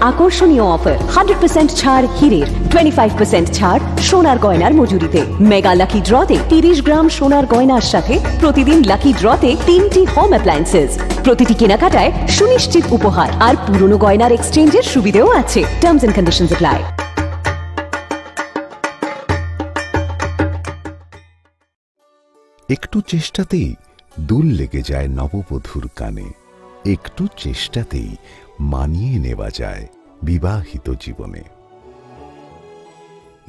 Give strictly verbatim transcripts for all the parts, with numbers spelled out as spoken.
আকর্ষণীয় offer, hundred percent ছাড় হীরের, টোয়েন্টি ফাইভ পার্সেন্ট ছাড় সোনার গয়নার মজুরিতে। মেগা লাকি ড্রতে তিরিশ গ্রাম সোনার গয়নার সাথে প্রতিদিন লাকি ড্রতে তিনটি হোম অ্যাপ্লায়েন্সেস। প্রতিটি কেনাকাটায় সুনিশ্চিত উপহার আর পুরনো গয়নার এক্সচেঞ্জের সুবিধেও আছে। Terms and conditions apply. একটু চেষ্টাতেই দুল লেগে যায় নববধূর কানে। একটু চেষ্টাতেই মানিয়ে নেওয়া যায় বিবাহিত জীবনে।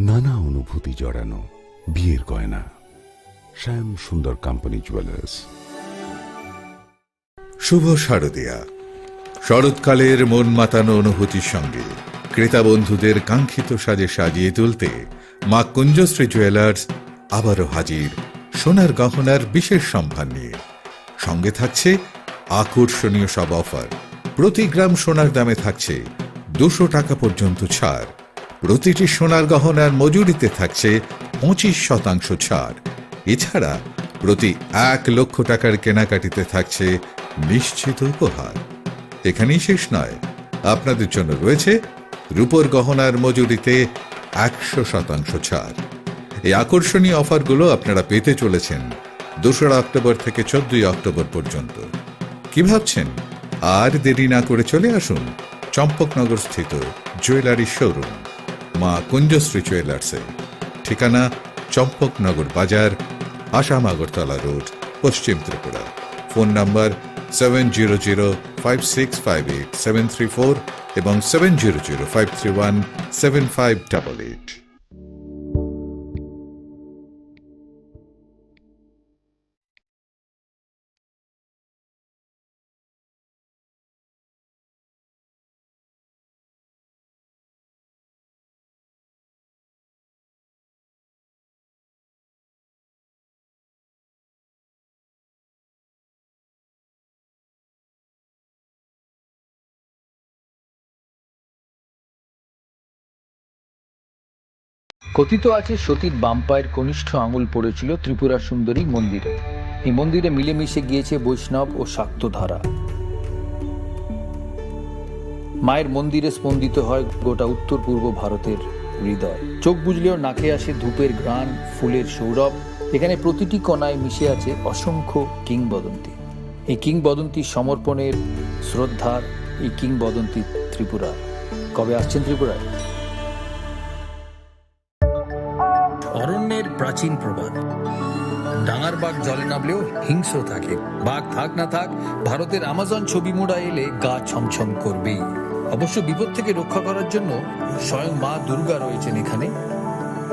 নানা অনুভূতি জড়ানো বিয়ের গয়না। শ্যাম সুন্দর কোম্পানি জুয়েলার্স। শুভ শারদিয়া। শরৎকালের মন মাতানো অনুভূতির সঙ্গে ক্রেতা বন্ধুদের কাঙ্ক্ষিত সাজে সাজিয়ে তুলতে মা কুঞ্জশ্রী জুয়েলার্স আবারও হাজির সোনার গহনার বিশেষ সম্ভার নিয়ে। সঙ্গে থাকছে আকর্ষণীয় সব অফার। প্রতি গ্রাম সোনার দামে থাকছে দুশো টাকা পর্যন্ত ছাড়। প্রতিটি সোনার গহনার মজুরিতে থাকছে পঁচিশ শতাংশ ছাড়। এছাড়া প্রতি এক লক্ষ টাকার কেনাকাটিতে থাকছে নিশ্চিত উপহার। এখানেই শেষ নয়, আপনাদের জন্য রয়েছে রূপোর গহনার মজুরিতে একশো শতাংশ ছাড়। এই আকর্ষণীয় অফারগুলো আপনারা পেতে চলেছেন দোসরা অক্টোবর থেকে চোদ্দই অক্টোবর পর্যন্ত। কি ভাবছেন? আর দেরি না করে চলে আসুন চম্পকনগর স্থিত জুয়েলারি শোরুম মা কুঞ্জশ্রী জুয়েলার্সে। ঠিকানা চম্পকনগর বাজার, আসাম আগরতলা রোড, পশ্চিম Tripura. Phone number seven zero zero five six five eight seven three four এবং seven zero zero five three one seven five double eight. কথিত আছে সতীর বাম পায়ের কনিষ্ঠ আঙুল পড়েছিল ত্রিপুরা সুন্দরী মন্দিরে। এই মন্দিরে মিলেমিশে গিয়েছে বৈষ্ণব ও শাক্ত ধারা। মায়ের মন্দিরে স্পন্দিত হয় গোটা উত্তর পূর্ব ভারতের হৃদয়। চোখ বুজলেও নাকে আসে ধূপের ঘ্রাণ, ফুলের সৌরভ। এখানে প্রতিটি কণায় মিশে আছে অসংখ্য কিংবদন্তি। এই কিংবদন্তি সমর্পণের, শ্রদ্ধার, এই কিংবদন্তি ত্রিপুরার। কবে আসছেন ত্রিপুরায়? অরণ্যের প্রাচীন প্রবাদ, ডাঙার বাঘ জলে নামলেও হিংস্র থাকে। বাঘ থাক না থাক, ভারতের আমাজন ছবি মুড়া এলে গা ছমছম করবেই। অবশ্য বিপদ থেকে রক্ষা করার জন্য স্বয়ং মা দুর্গা রয়েছেন এখানে।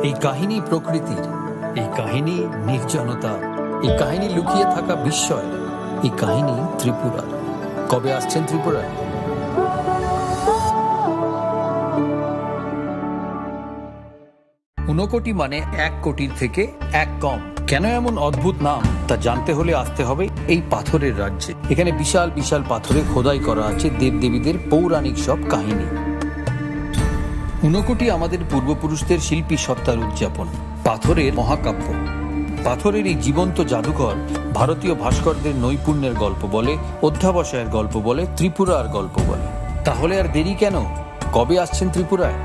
এই কাহিনী প্রকৃতির, এই কাহিনী নির্জনতা, এই কাহিনী লুকিয়ে থাকা বিস্ময়, এই কাহিনী ত্রিপুরার। কবে আসছেন ত্রিপুরায়? ঊনকোটি মানে এক কোটির থেকে এক কম। কেন এমন অদ্ভুত নাম, তা জানতে হলে আসতে হবে এই পাথরের রাজ্যে। এখানে বিশাল বিশাল পাথরে খোদাই করা আছে দেবদেবীদের পৌরাণিক সব কাহিনী। ঊনকোটি আমাদের পূর্বপুরুষদের শিল্পী সত্তার উদযাপন। পাথরের মহাকাব্য। পাথরের এই জীবন্ত জাদুঘর ভারতীয় ভাস্করদের নৈপুণ্যের গল্প বলে, অধ্যাবসায়ের গল্প বলে, ত্রিপুরার গল্প বলে। তাহলে আর দেরি কেন? কবে আসছেন ত্রিপুরায়?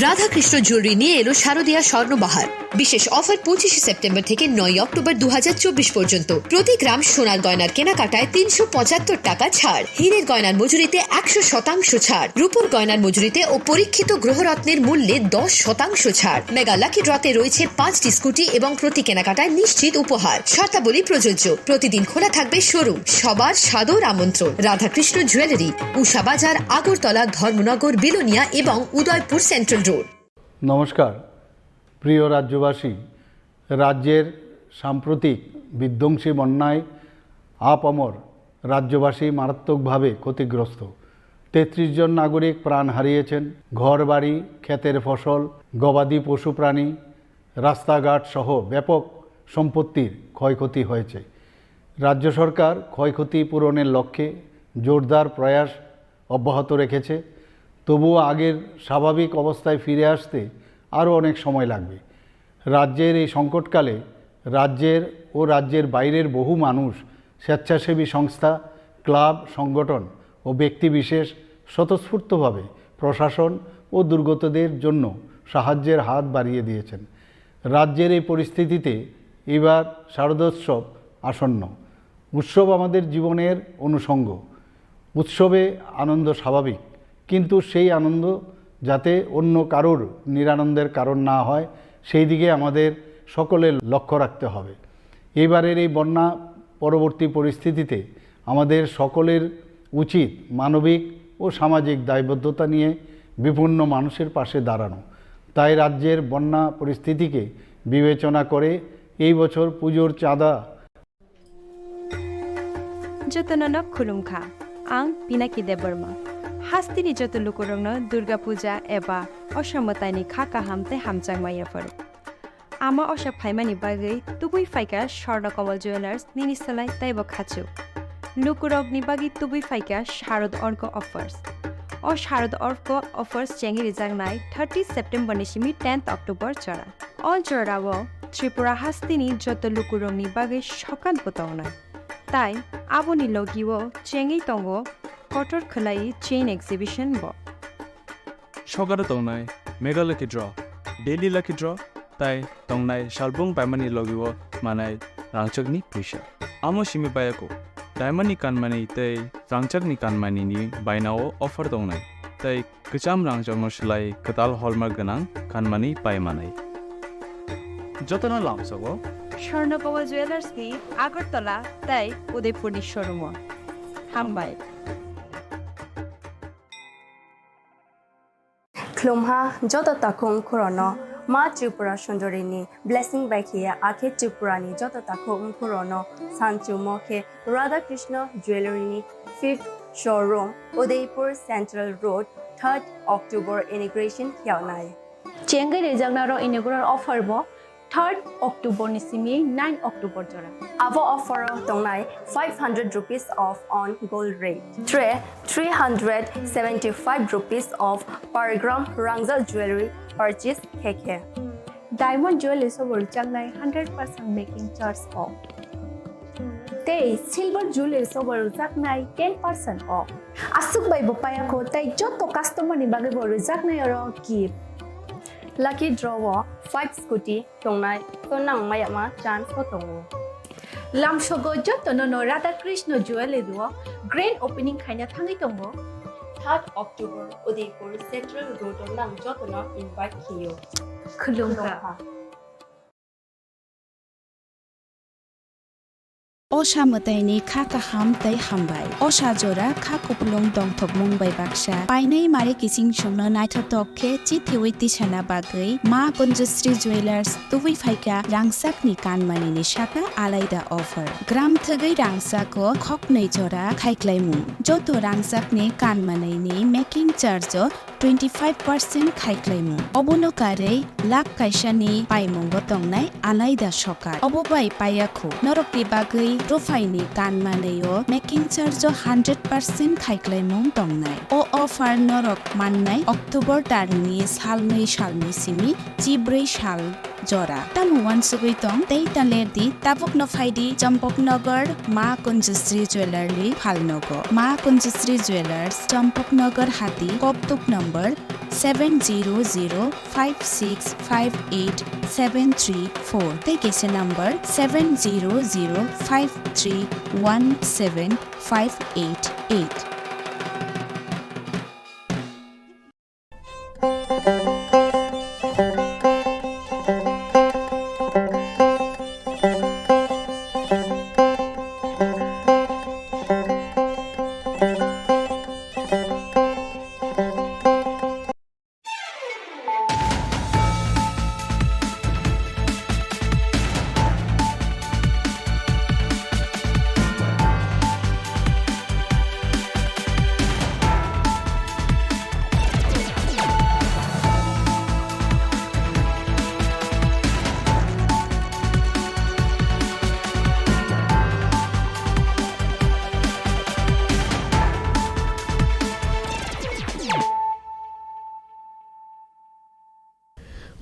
রাধাকৃষ্ণ জুয়েলারি নিয়ে এলো শারদীয়া স্বর্ণবাহার। বিশেষ অফার পঁচিশে সেপ্টেম্বর থেকে নয় অক্টোবর দু হাজার চব্বিশ পর্যন্ত। প্রতি গ্রাম সোনার গয়নার কেনাকাটায় তিনশো পঁচাত্তর টাকা ছাড়, হীরের গয়নার মজুরিতে একশো শতাংশ ছাড়, রূপোর গয়নার মজুরিতে ও পরীক্ষিত গ্রহরত্নের মূল্যে দশ শতাংশ ছাড়। মেগা লাকি ড্রতে রয়েছে পাঁচটি স্কুটি এবং প্রতি কেনাকাটায় নিশ্চিত উপহার। শর্তাবলী প্রযোজ্য। প্রতিদিন খোলা থাকবে শোরুম। সবার সাদর আমন্ত্রণ। রাধাকৃষ্ণ জুয়েলারি, উষা বাজার, আগরতলা, ধর্মনগর, বিলোনিয়া এবং উদয়পুর সেন্ট্রাল রোড। নমস্কার। প্রিয় রাজ্যবাসী, রাজ্যের সাম্প্রতিক বিধ্বংসী বন্যায় আপামর রাজ্যবাসী মারাত্মকভাবে ক্ষতিগ্রস্ত। তেত্রিশ জন নাগরিক প্রাণ হারিয়েছেন। ঘরবাড়ি, ক্ষেতের ফসল, গবাদি পশুপ্রাণী, রাস্তাঘাট সহ ব্যাপক সম্পত্তির ক্ষয়ক্ষতি হয়েছে। রাজ্য সরকার ক্ষয়ক্ষতি পূরণের লক্ষ্যে জোরদার প্রয়াস অব্যাহত রেখেছে। তবুও আগের স্বাভাবিক অবস্থায় ফিরে আসতে আরও অনেক সময় লাগবে। রাজ্যের এই সংকটকালে রাজ্যের ও রাজ্যের বাইরের বহু মানুষ, স্বেচ্ছাসেবী সংস্থা, ক্লাব, সংগঠন ও ব্যক্তিবিশেষ স্বতঃস্ফূর্তভাবে প্রশাসন ও দুর্গতদের জন্য সাহায্যের হাত বাড়িয়ে দিয়েছেন। রাজ্যের এই পরিস্থিতিতে এবার শারদোৎসব আসন্ন। উৎসব আমাদের জীবনের অনুষঙ্গ। উৎসবে আনন্দ স্বাভাবিক, কিন্তু সেই আনন্দ যাতে অন্য কারোর নিরানন্দের কারণ না হয়, সেই দিকে আমাদের সকলের লক্ষ্য রাখতে হবে। এইবারের এই বন্যা পরবর্তী পরিস্থিতিতে আমাদের সকলের উচিত মানবিক ও সামাজিক দায়বদ্ধতা নিয়ে বিপন্ন মানুষের পাশে দাঁড়ানো। তাই রাজ্যের বন্যা পরিস্থিতিকে বিবেচনা করে এই বছর পুজোর চাঁদা Jotono no khulumkha. Ang Pinaki Debbarma. Hasteni joto lukurokno Durga Puja eba Osha mwtaini kha kaham tei hamjakma yapharo. Ama Osha phaimani bagwi tubui phaikha Swarna Kamal Jewellers nini slai teibo khachuk. Lukurokni bagwi tubui phaikha Sharad Orko Offers. O Sharad Orko Offers chengwi rijaknai thirty September ni simi tenth October jora. O jorao Tripura hasteni joto lukurokni bagwi sokat bo tongnai. Tai aboni logio chengwi tongo kotor khwlai chain exhibition bo. Sokaro tongnai Mega Lucky Draw, Daily Lucky Draw, tai tongnai salbung paimani logio manai rangchakni puisa. Amo simi payako, diamond ni kanmani tei rangchakni kanmani ni bainao offer tongnai, tei kwcham rangchakno swlai kwtal hallmark gwnang kanmani pai manai. Jotono lamsogo Swarna Kamal Jewellers ni Agartala tei Udaipur ni showroom o. Hambai. Khulumha joto takhuk khorono Ma Tripura Sundori ni blessing bai khiya akhe Tripura ni joto takhuk khorono sanchumo khe Radha Krishna Jewellery ni fifth showroom Udaipur Central Road third October inauguration khiyaunai. Chengwi rijaknai ro inaugural offer bo third October ni simi nine October jora. Abo offer o tongnai five hundred rupees off on gold rate. Tre three hundred seventy-five rupees off per gram rangchak jewellery purchase khe khe. Diamond jewellery sobo rwjaknai hundred percent making charge off. Tei silver jewellery sobo rwjaknai ten percent off. Aswk bai bo payakho tei joto customer ni bagwi bo rwjaknai oro gift. Lucky draw o five scooty tongnai, to nang mayama chance bo tongo. Lamsogo jotono no Radha Krishna Jewellery o grand opening khaina thangwi tongo. Third October Udaipur Central Road o nang jotono invite khiyo. Khulumkha. Khulumkha. Osha mwtaini kha kaham tei hambai. Osha jora kha kupulung dongthokmung bai baksa. Painai mari kiching chwngno naithotok khe chithiwi tisana bagwi Ma Kunjusri Jewellers tubui phaikha rangchakni kanmanini saka alaida offer. Gram thwgwi rangchako khoknwi jora khaiklaimung. Joto rangchakni kanmanini making charge o twenty five percent khaiklaimung. Obono karwi lakh kaisani paimungo tongnai alaida sokar. Obo bai payakho norokni bagwi ruphaini kanmanwi o making charge o hundred percent khaiklaimung tongnai. O offer norok mannai October tarni salnwi salni simi chibrwi sal jora. Tamo uansugwi tong tei ta ler di, tabukno phai di Champaknagar Ma Kunjusri Jewellery phalnogo. Ma Kunjusri Jewellers, Champaknagar Hati, Kokduk number seven zero zero five six five eight seven three four tei kaisa number seven zero zero five three one seven five eight eight.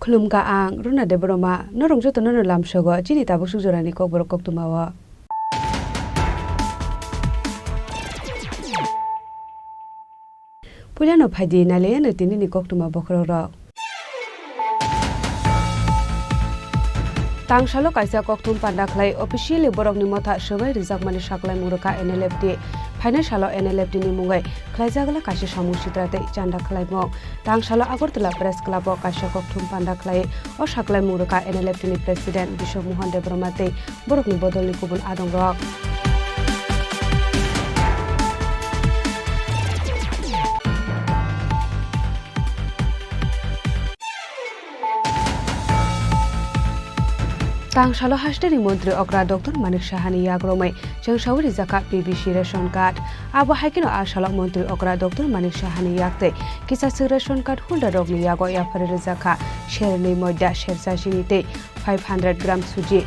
Khulumkha ang Runa Debbarma, norok jotono no lamsogo chini tabuk suk jorani kokborok koktwma o. Puilano phaidi nailaiano tinini koktwma bokhorokrok. Tangsalo kaisa kokthum panda khlai officially borokni motha swbai rwjakmani saklaimung rwkha N L F T. Phainai salo N L F T ni mungwi khlaijagla kaisa samung sitra tei chanda khlaimung. Tangsalo Agartala Press Club o kaisa kokthum panda khlai o saklaimung rwkha N L F T ni President Biswa Mohan Debbarma tei borokni bodolni kubun adongrok. Tangsalo hasteni montri okra Doctor Manik Sahani yagromwi chwngsawi rijakha P B C ration card. Abo hai kheno a salo montri okra Doctor Manik Sahani yak tei kisaswk ration card holder rokni yago yapharwi rijakha sernwi moida, sersa chini tei five hundred gram suji.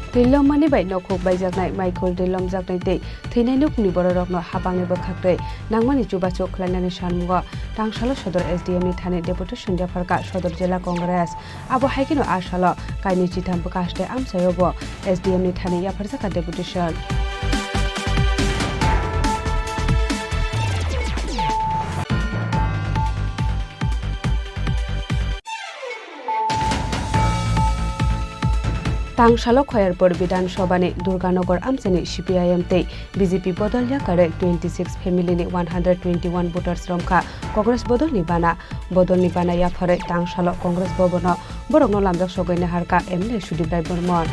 Twi lommani bai nokhuk baijaknai, maikhul twi lomjaknai tei thwinai nukni bororokno hapangni bwkhaktwi nangmani chubachu khlainani sanmungo Tangsalo Sodor S D M ni thani deputation yapharkha Sodor Jila Congress. Abo hai kheno a salo kainwi chitham bwkha haste amchaio bo S D M ni thani yapharjakha deputation. Tangsalo Khoyarpur Bidhan Sabhani Durganagar amchaini C P I M tei B J P bodol yakarwi twenty six family ni one hundred twenty one voters romkha Congress bodolni bana. Bodolni bana yapharwi Tangsalo Congress Bhavan o borokno lamjak sogwi naharkha M L A Sudip Rai Barman.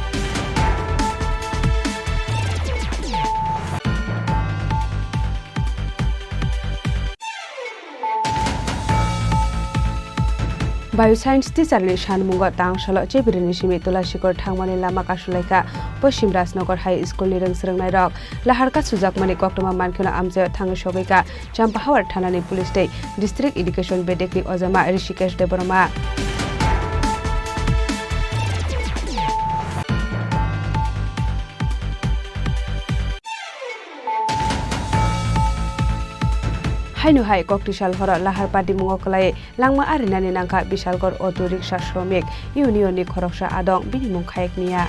Bioscience teacher ni sanmungo Tangsalo Chebiri ni simi Tulasikhor thangmani lama kasulaikha Poschim Rajnagar High School ni rwng swrwngnairok. Laharkha sujakmani koktwma mankheno amchaio thangwi sogwikha Champahawar thanani police tei District Education bedekni ojama Rishikesh Debbarma. Haino hai koktisal horo lahar patimungo kwlai langma arinani nangkha Bishalgarh Auto Rickshaw Shramik Union ni khoroksa adong, bini mung Khayek Miya.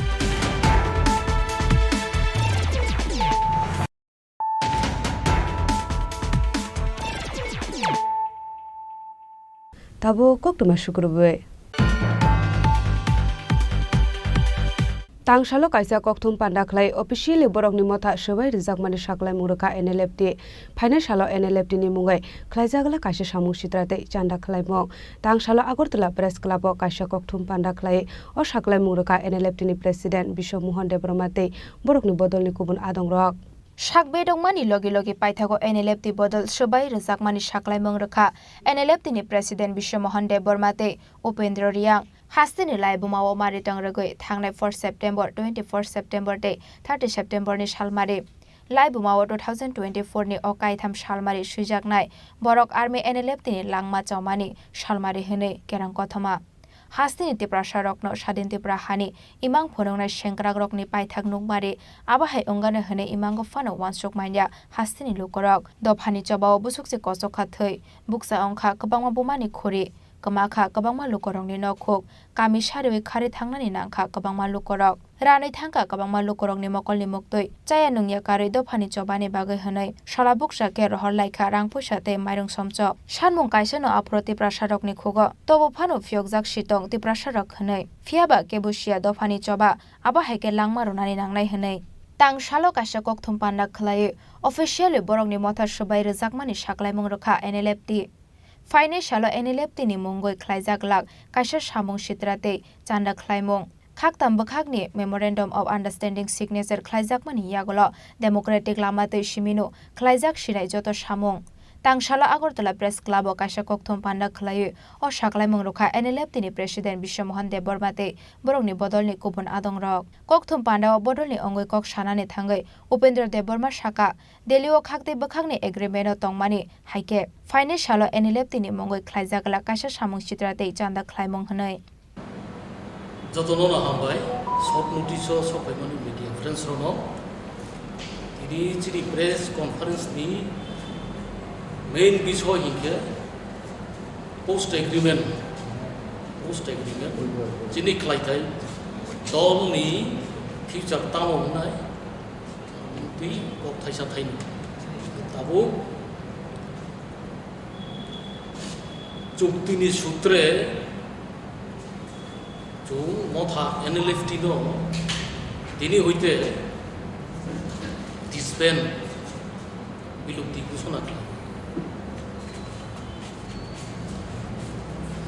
Tabuk koktwma sukrubwi. Tangsalo kaisa kokthum panda khlai officially borokni motha swbai rwjakmani saklaimung rwkha N L F T. Phainai salo N L F T ni mungwi khlaijagla kaisa samung sitra tei chanda khlaimung. Tangsalo Agartala Press Club o kaisa kokthum panda khlai o saklaimung rwkha N L F T ni President Biswa Mohan Debbarma tei borokni bodolni kubun adongrok. Sak bedongmani logi logi paithago N L F T bodol swbai rwjakmani saklaimung rwkha N L F T ni President Biswa Mohan Debbarma tei Upendra Reang. Hasteni laibuma o maritong rwgwi thangnai four September, twenty-four September tei thirty September ni salmari. Laibuma o two thousand twenty-four ni o kaitham salmari swijaknai borok army N L F T ni langma chomani salmari hwnwi kerang kothoma. Hasteni Tiprasarokno Sadin Tipra hani imang phunuknai sengkrakrokni paithak nukmari abo hai wngano hwnwi imango phano uansuk manya hasteni lukurok. Dophani chobao busukchi kochok kha thwi, bukcha wngkha kwbangma bumani khuri, kwma kha kwbangma lukurokni nokhuk, kami sariwi kharwi thangnani nangkha kwbangma lukurok. Ranwi thangkha kwbangma lukurokni mokolni muktwi chaya nungya karwi dophani chobani bagwi hwnwi sala bukcha khe rohor laikha rang puisa tei mairung somchok. Sanmung kaisano aphuru Tiprasarokni khugo tobo phano phiyokjak si tong Tiprasarok hwnwi. Phiyaba kebo siya dophani choba abo hai khe langma rwnani nangnai hwnwi. Tang salo kaisa kokthum panda khlaiwi officially borokni motha swbai rwjakmani saklaimung rwkha N L F T. Phainai salo N L F T ni mungwi khlaijak lak kaisa samung sitra tei chanda khlaimung. Khaktam bwkhakni Memorandum of Understanding signature khlaijakmani yagulo democratic lama twi simino khlaijak sinai joto samung. Tangsalo Agartala Press Club o kaisa kokthum panda khlaiwi o saklaimung rwkha N L F T ni President Biswa Mohan Debbarma tei borokni bodolni kubun adongrok. Kokthum pandao bodolni wngwi kok sanani thangwi Upendra Debbarma saka, Delhi o khaktwi bwkhakni agreement o tongmani hai khe phainai salo N L F T ni mungwi khlaijak glak kaisa samung sitra tei chanda khlaimung hwnwi. Jotono no hambai, short notice o sokphaimani media friends rokno. Tini chini press conference ni main bisoy hinkhe post agreement Post agreement chini khlai thai dolni future tamo wngnai twi kok thaisa thaini. Tabuk chuktini sutre chwng motha N L F T no tini hoite disband bilukti ghosona khlai.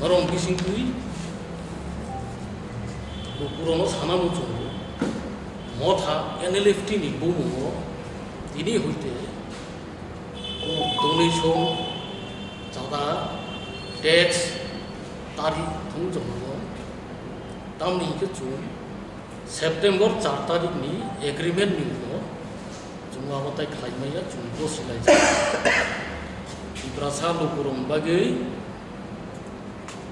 Norok bising twi bo purono sana muchungo motha N L F T ni bumungo tini hoite donation, chada, tax tari thung chongo. Tamni hingke chwng September char tarikni agreement ni ulo chwng abo tai khlai maya, chwng gosi lai. Tiprasa lukurok bagwi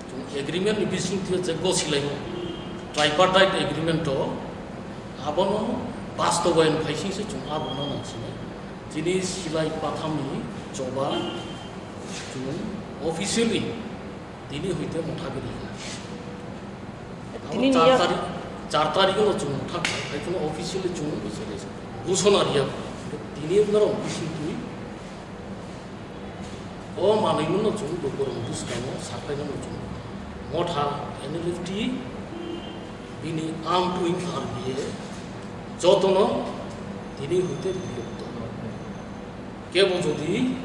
chwng agreement ni bising twi je gosi lai, tripartite agreement o abono bastobayan phaising se chwng abono nang sinai. Chini silai pathamni choba chwng officially tini hoite motha giri kha. Abo Tini char niya- tarik, char tarik o chwng motha kha, hai kheno officially chwng ghosona riya. Tini norok bising twi o manwi no chwng bo borok bwskango sapai no chwng motha N L F T bini amtwi R B A jotono tini hoite bilukto. Kebo jodi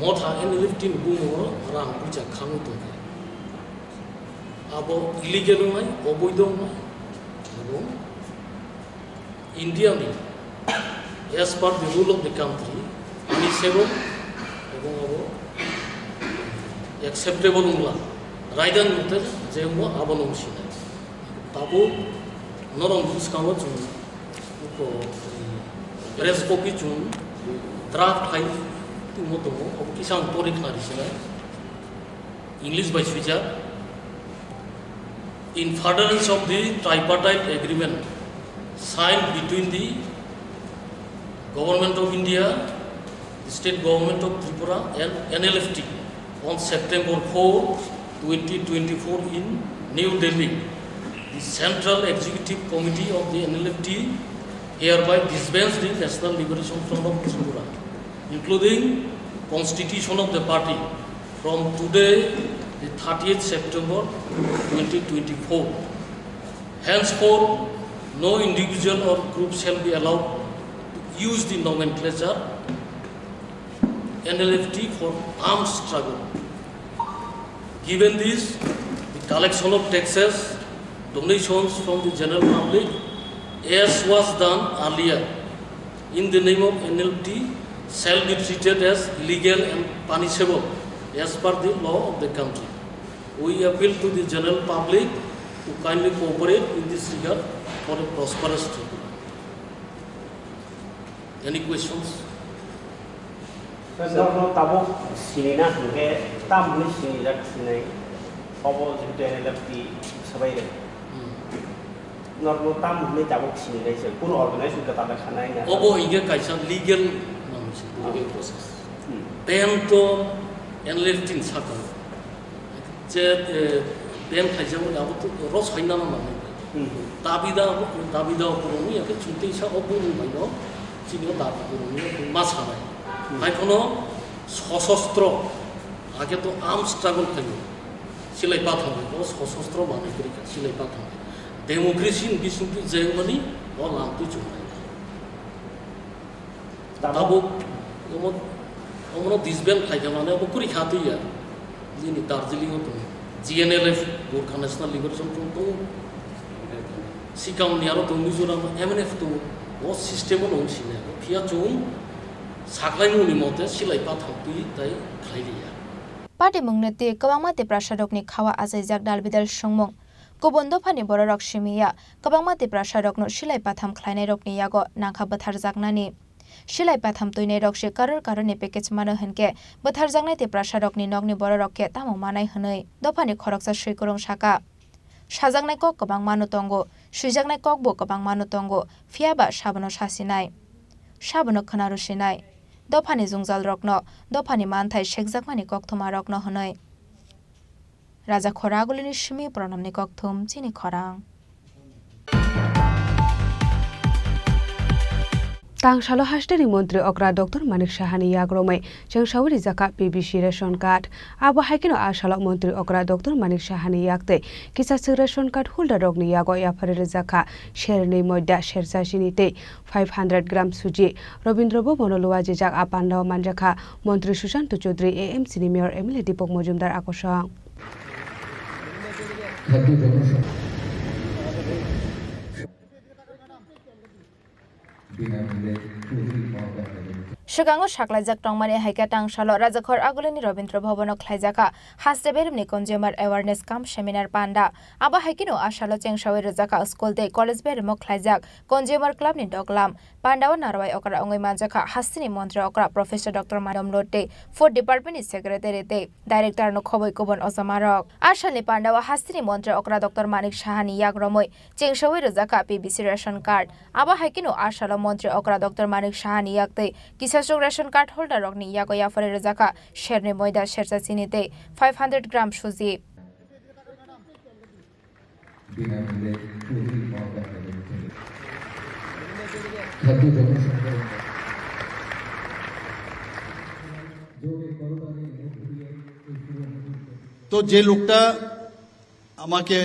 motha N L F T ni bumungo rang puisa khangwi tongkha, abo illegal wngnai, oboidho wngnai, abo India ni as per the rule of the country, punishable ebong abo acceptable wngla. Raida ni je wngmo abono wngsinai. Tabuk norok bwskango chwng uko press copy chwng draft hai tongmo tongo, obo kisa ang pori khna risinai. English bai swijak. In furtherance of the tripartite agreement signed between the Government of India, the State Government of Tripura and N L F T on September four, twenty twenty-four in New Delhi, the Central Executive Committee of the N L F T hereby disbands the National Liberation Front of Tripura, including constitution of the party, from today, the thirtieth September twenty twenty-four. Henceforth, no individual or group shall be allowed to use the nomenclature N L F T for armed struggle. Given this, the collection of taxes, donations from the general public, as was done earlier, in the name of N L F T shall be treated as legal and punishable as per the law of the country. We appeal to the general public to kindly cooperate in this regard for a prosperous Tripura. Any questions? Sir, norokno tabuk sinina hwnkhe tam hwnwi sinijak sinai? Obo jehetu N L F T swbai rw. Hmm. Norokno tam hwnwi tabuk sinilai se, kunu organization kwtal khanai na? Obo hingke kaisa legal manwi se, legal process. Hmm. Pen to N L F T ni saka. Je, eh, pen khaijak wngkha, abo to ros hai nana nangnai. Hmm. Dabi da, dabi da kwrwngwi ya khe chwng teisa o bumung bai no chini o dabi kwrwngwi ma sanai. Hmm. Hai phano sosostro, age to arm struggle khaio. Silai patham bai, o sosostro manwi kwrwi kha, silai patham bai. Democracy ni bisingtwi jengmani o lamtwi chumnai. Tabuk omo, omono disband khlaikha mane obo kwrwi kha twi ya. Nini Darjeeling o tongo. G N L F, Gorkha National Liberation Front tongo. Sikang ni aro tongo Mizoram o M N F tongo. O system o nung sini. Phiya chwng saklaimung ni mote silai patham twi tai khlai liya. Patimungni twi kwbangma Tiprasarokni khawa achaijak dalbidal swngmung. Kubun dophani bororok simi ya, kwbangma Tiprasarokno silai patham khlainairokni yago nangkha bwtharjaknani. Silai patham twinairok se karor karorni package mano hinkhe bwtharjaknai Tiprasarokni nokni bororok khe tamo manai hwnwi dophani khoroksa swikwrwng saka. Sajaknai kok kwbangmano tongo, swijaknai kokbo kwbangmano tongo, phiyaba sabono sasinai, sabono khwnarusinai. Dophani jwngjalrokno dophani manthai sekjakmani kokthumarokno hwnwi. Raja Khoragulini simi Pranamni kokthum chini khorang. Tangsalo hasteni montri okra Doctor Manik Sahani yak romwi chengsawi rijak kha P B C ration card. Abo hai kheno a salo montri okra Doctor Manik Sahani yak tei kisaswk ration card holder rokni yago yaphari rijak kha sernwi moida, sersa chini tei five hundred gram suji. Rabindra Bhavan o luajijak a pandao manjakha montri Sushanta Chowdhury, A M C ni mayor, M L A Deepak Majumdar akosong. খাদ্য জনসংখ্যা বিনামূল্যে চৌধুরী মহোদয়। Swkango saklaijak tongmani hai khe tangsalo Rajakhor Agulini Rabindra Bhavan o khlaijakha haste beremni consumer awareness cum seminar panda. Abo hai kheno a salo chengsawi rwjakha school tei college beremo khlaijak consumer club ni doglam. Pandao narwai okra wngwi manjakha hasteni montri okra Professor Doctor Manom Lote, Food Department ni Secretary tei Director no khoboi kubun ojamarok. A salni pandao hasteni montri okra Doctor Manik Sahani yak romwi chengsawi rwjakha P B C ration card. Abo hai kheno a salo montri okra Doctor Manik Sahani yak tei kisaswk ration card holder rokni yago yaphari rwjakha sernwi moida, sersa chini tei five hundred gram suji. বিনামূল্যে চৌধুরী মহোদয়। খাদ্য জনসংখ্যা। তো যে লোকটা আমাকে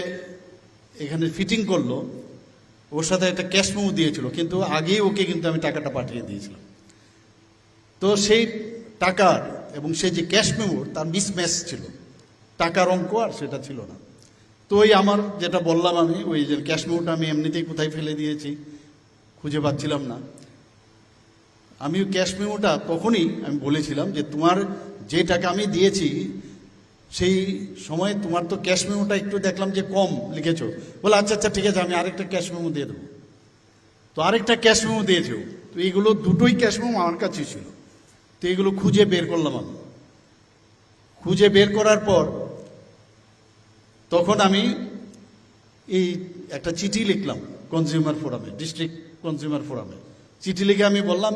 এখানে ফিটিং করলো, ওর সাথে একটা ক্যাশ মেমো দিয়েছিল, কিন্তু আগেই ওকে কিন্তু আমি টাকাটা পাঠিয়ে দিয়েছিলাম। তো সেই টাকার এবং সেই যে ক্যাশ মেমোর, তার মিসম্যাচ ছিল, টাকার অঙ্ক আর সেটা ছিল না। তো ওই আমার যেটা বললাম আমি, ওই যে ক্যাশ মেমোটা আমি এমনিতেই কোথায় ফেলে দিয়েছি, খুঁজে পাচ্ছিলাম না। আমি ওই ক্যাশ মেমোটা তখনই আমি বলেছিলাম যে, "তোমার যে টাকা আমি দিয়েছি, সেই সময় তোমার তো ক্যাশ মেমোটা একটু দেখলাম যে কম লিখেছো।" বলে, "আচ্ছা, আচ্ছা, ঠিক আছে, আমি আরেকটা ক্যাশ মেমো দিয়ে দেবো।" তো আরেকটা ক্যাশ মেমো দিয়েছো। তো এইগুলো দুটোই ক্যাশ মেমো আমার কাছেই ছিল। তো এইগুলো খুঁজে বের করলাম আমি। খুঁজে বের করার পর তখন আমি এই একটা চিঠি লিখলাম কনজিউমার ফোরামে, ডিস্ট্রিক্ট কনজিউমার ফোরামে। চিঠি লিখে আমি বললাম,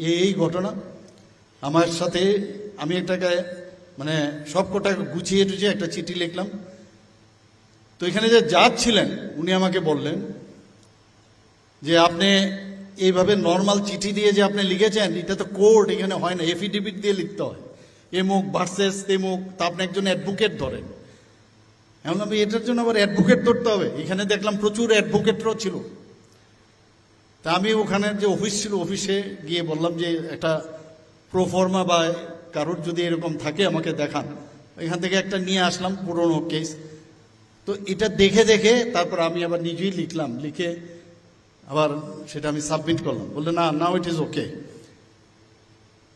"এই, এই ঘটনা আমার সাথে।" আমি একটা কা-, মানে, সব কটা গুছিয়ে টুছিয়ে একটা চিঠি লিখলাম। তো এখানে যে জাজ ছিলেন, উনি আমাকে বললেন যে, "আপনি এইভাবে নরমাল চিঠি দিয়ে যে আপনি লিখেছেন, এটা তো কোর্ট, এখানে হয় না, এফিডেভিট দিয়ে লিখতে হয়, এমুক ভার্সেস তেমুক, তা আপনি একজন অ্যাডভোকেট ধরেন।" এখন আমি এটার জন্য আবার অ্যাডভোকেট ধরতে হবে? এখানে দেখলাম প্রচুর অ্যাডভোকেটরাও ছিল। তা আমি ওখানে যে অফিস ছিল, অফিসে গিয়ে বললাম যে, "একটা প্রোফর্মা বা কারোর যদি এরকম থাকে, আমাকে দেখান।" এখান থেকে একটা নিয়ে আসলাম, পুরনো কেস। তো এটা দেখে দেখে তারপর আমি আবার নিজেই লিখলাম, লিখে আবার সেটা আমি সাবমিট করলাম। বললে, "না, now it is okay।"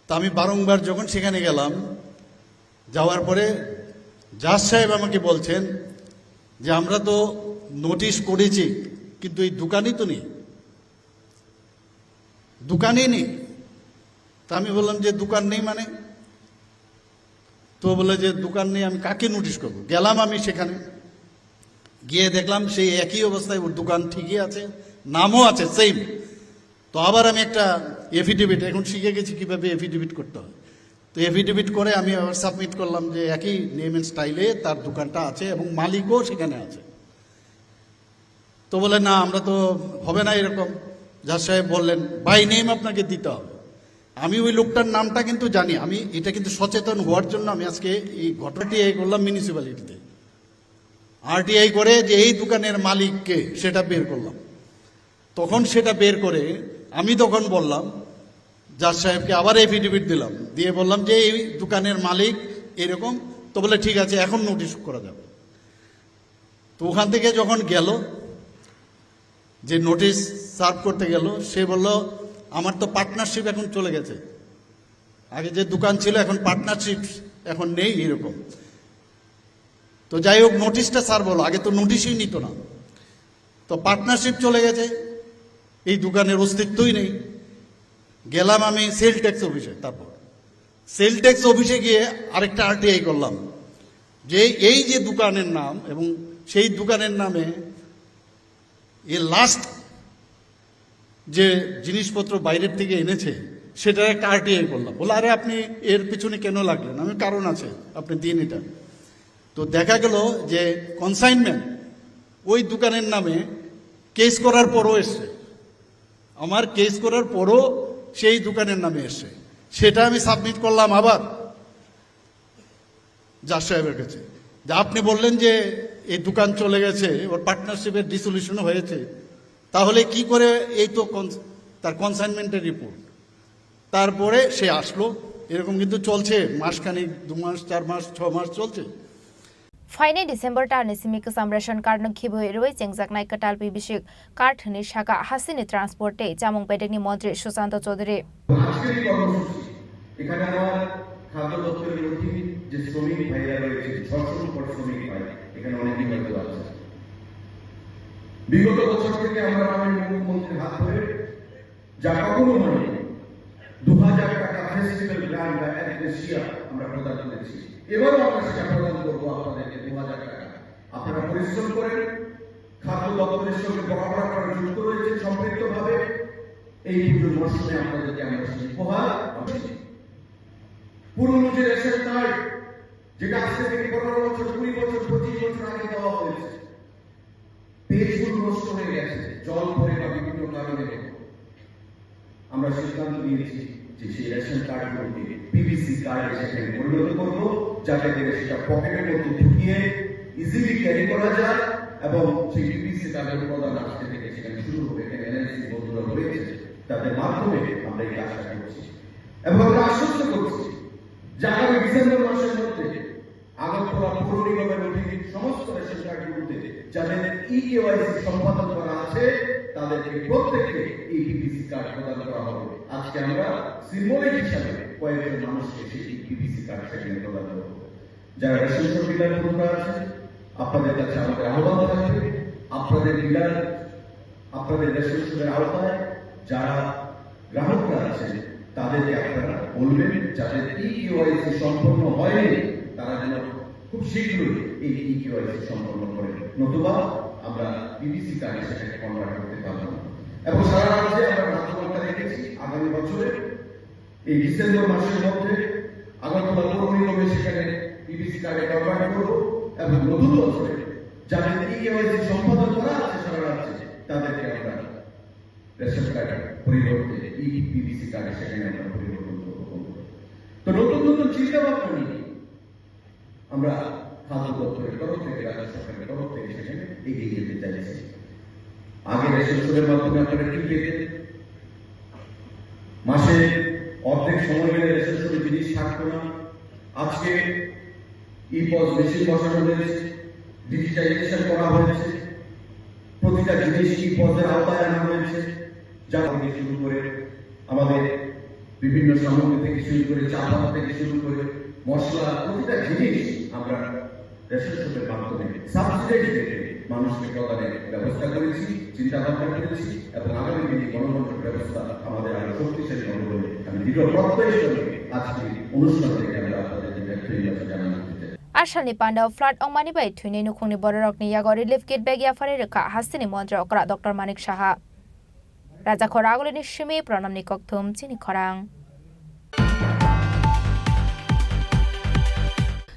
তা আমি বারংবার যখন সেখানে গেলাম, যাওয়ার পরে জাজ সাহেব আমাকে বলছেন যে, "আমরা তো নোটিশ করেছি, কিন্তু এই দোকানই তো নেই, দোকানই নেই।" তা আমি বললাম যে, "দোকান নেই মানে?" তো বলে যে, "দোকান নেই, আমি কাকে নোটিশ করবো?" গেলাম আমি সেখানে, গিয়ে দেখলাম সেই একই অবস্থায়, ওর দোকান ঠিকই আছে, নামও আছে সেম। তো আবার আমি একটা এফিডেভিট, এখন শিখে গেছি কিভাবে এফিডেভিট করতে হয়। তো এফিডেভিট করে আমি আবার সাবমিট করলাম যে একই নেম অ্যান্ড স্টাইলে তার দোকানটা আছে এবং মালিকও সেখানে আছে। তো বলে, "না, আমরা তো, হবে না এরকম।" জাজ সাহেব বললেন, "বাই নেম আপনাকে দিতে হবে।" আমি ওই লোকটার নামটা কিন্তু জানি, আমি এটা কিন্তু সচেতন হওয়ার জন্য আমি আজকে এই ঘটনাটি এই করলাম মিউনিসিপ্যালিটিতে। আরটিআই করে যে এই দোকানের মালিক কে, সেটা বের করলাম। তখন সেটা বের করে আমি তখন বললাম, জাজ সাহেবকে আবার এফিডেভিট দিলাম, দিয়ে বললাম যে এই দোকানের মালিক এরকম। তো বলে, "ঠিক আছে, এখন নোটিশ করা যাবে।" তো ওখান থেকে যখন গেল, যে নোটিশ সার্ভ করতে গেল, সে বলল, "আমার তো পার্টনারশিপ এখন চলে গেছে, আগে যে দোকান ছিল এখন পার্টনারশিপ এখন নেই", এরকম। তো যাই হোক, নোটিশটা স্যার বলো, আগে তো নোটিশই নিত না। তো পার্টনারশিপ চলে গেছে, এই দোকানের অস্তিত্বই নেই। গেলাম আমি সেল ট্যাক্স অফিসে, তারপর সেল ট্যাক্স অফিসে গিয়ে আরেকটা আরটিআই করলাম যে এই যে দোকানের নাম এবং সেই দোকানের নামে এ লাস্ট যে জিনিসপত্র বাইরের থেকে এনেছে, সেটার একটা আরটিআই করলাম। বলে, "আরে, আপনি এর পিছনে কেন লাগলেন?" আমি, "কারণ আছে, আপনি দিন এটা।" তো দেখা গেল যে কনসাইনমেন্ট ওই দোকানের নামে কেস করার পরও এসছে, আমার কেস করার পরও সেই দোকানের নামে এসছে। সেটা আমি সাবমিট করলাম আবার জাজ সাহেবের কাছে, যে আপনি বললেন যে এই দোকান চলে গেছে, ওর পার্টনারশিপের ডিসলিউশন হয়েছে, তাহলে কি করে? এই তো কন-, তার কনসাইনমেন্টের রিপোর্ট, তারপরে সে আসলো। এরকম কিন্তু চলছে, মাসখানেক, দু মাস, চার মাস, ছ মাস চলছে। Phainai December talni simi kwcham ration card no khibwi rwi chengjaknai kwtal P V C card hwnwi sakha hasteni transport tei chamung bedekni montri Sushanta Chaudhary. আজকের এই কর্মসূচি, এখানে আমার খাদ্য দপ্তরের অধীন যে শ্রমিক ভাইরা রয়েছে, ছশোর উপর শ্রমিক ভাই এখানে অনেকেই হয়তো আছে। বিগত বছর থেকে আমরা মাননীয় মুখ্যমন্ত্রীর হাত ধরে যা কখনো হয়নি, দু হাজার টাকা ফেস্টিভ্যাল গ্র্যান্ট বা অ্যাগ্রেসিয়া আমরা প্রদান করেছি। এবারও আমরা সেটা প্রদান করবো আপনাদেরকে, দু হাজার টাকা। আপনারা পরিশ্রম করেন, খাদ্য দপ্তরের সঙ্গে বরাবর আপনারা যুক্ত রয়েছেন সম্পৃক্তভাবে। এই পুজোর মরশুমে আপনাদেরকে আমরা সেই উপহার দিচ্ছি। পুরনো যে রেশন কার্ড, যেটা আজ থেকে পনেরো বছর, কুড়ি বছর, পঁচিশ বছর আগে দেওয়া হয়েছে, পেজগুলো নষ্ট হয়ে গেছে, জল পড়ে বা বিভিন্ন কারণে। আমরা সিদ্ধান্ত নিয়েছি যে সেই রেশন কার্ডগুলোকে পিভিসি কার্ডে সেখানে পরিণত করব, যাতে করে সেটা পকেটের মধ্যে ঢুকিয়ে ইজিলি ক্যারি করা যায় এবং সেই পিভিসি কার্ডের উপাদান আজকে থেকে সেখানে শুরু হবে। এখানে এনআইসি বন্ধুরা রয়েছে, তাদের মাধ্যমে আমরা এই কাজটা করছি। এবং আমরা আশ্বস্ত করছি যে আগামী ডিসেম্বর মাসের মধ্যে আগরতলা পৌর নিগমের অধীন সমস্ত রেশন কার্ডগুলোতে যাদের ই কেওয়াইসি সম্পাদন করা আছে, তাদেরকে প্রত্যেককে ই পিভিসি কার্ড প্রদান করা হবে। আজকে আমরা সিম্বলিক হিসাবে কয়েকজন মানুষকে সেই ই পিভিসি কার্ড সেখানে প্রদান করব। যারা রেশন শপ ডিলার বন্ধুরা আছেন, আপনাদের কাছে আমাদের আহ্বান থাকবে, আপনাদের ডিলার, আপনাদের রেশন শপের আওতায় যারা গ্রাহকরা আছেন, তাদেরকে আপনারা বলবেন, যাদের ই কেওয়াইসি সম্পন্ন হয়নি, তারা যেন খুব শীঘ্রই এই ই কেওয়াইসি সম্পন্ন করে, নতুবা আমরা পিভিসি কার্ডে সেটাকে কনভার্ট করতে পারবো না। এবং সারা রাজ্যে আমরা বাধ্যবাধকতা রেখেছি আগামী বছরে এই ডিসেম্বর মাসের মধ্যে আগরতলা পৌর নিগমে সেখানে পিভিসি কার্ডে কনভার্ট করব এবং নতুন বছরে যাদের ই কেওয়াইসি সম্পাদন করা আছে সারা রাজ্যে, তাদেরকে আমরা রেশন কার্ড পরিবর্তে ই পিভিসি কার্ডে সেখানে আমরা পরিবর্তন করব। তো নতুন নতুন চিন্তা ভাবনা নিয়ে আমরা খাদ্য দপ্তরের তরফ থেকে, রাজ্য সরকারের তরফ থেকে সেখানে এগিয়ে যেতে চাইছি। আগে রেশন শপের মাধ্যমে আপনারা কি পেতেন? মাসে অর্ধেক সময় মিলে রেশন শপে জিনিস থাকতো না। আজকে ই পস মেশিন বসানো হয়েছে, ডিজিটাইজেশন করা হয়েছে, প্রতিটা জিনিস ই পসের আওতায় আনা হয়েছে, যা থেকে শুরু করে আমাদের বিভিন্ন সামগ্রী থেকে শুরু করে, চা পাতা থেকে শুরু করে, মশলা, প্রতিটা জিনিস আমরা রেশন শপের মাধ্যমে সাবসিডাইজ রেটে মানুষকে প্রদানের ব্যবস্থা করেছি, চিন্তা ভাবনা করেছি এবং আগামী দিনে গণতন্ত্র ব্যবস্থা আমাদের আরো শক্তিশালী হবে বলে আমি দৃঢ় প্রত্যয়ের সঙ্গে আজকে এই অনুষ্ঠান থেকে আমরা আপনাদেরকে ব্যক্ত নির্বাচন জানাতে চাই। Asalni pandao flood ongmani bai thwinai nukhungni bororokni yago relief kit bag yapharwi rwkha hasteni montri okra Doctor Manik Saha. Raja Khoragulini simi Pranamni kokthum chini khorang.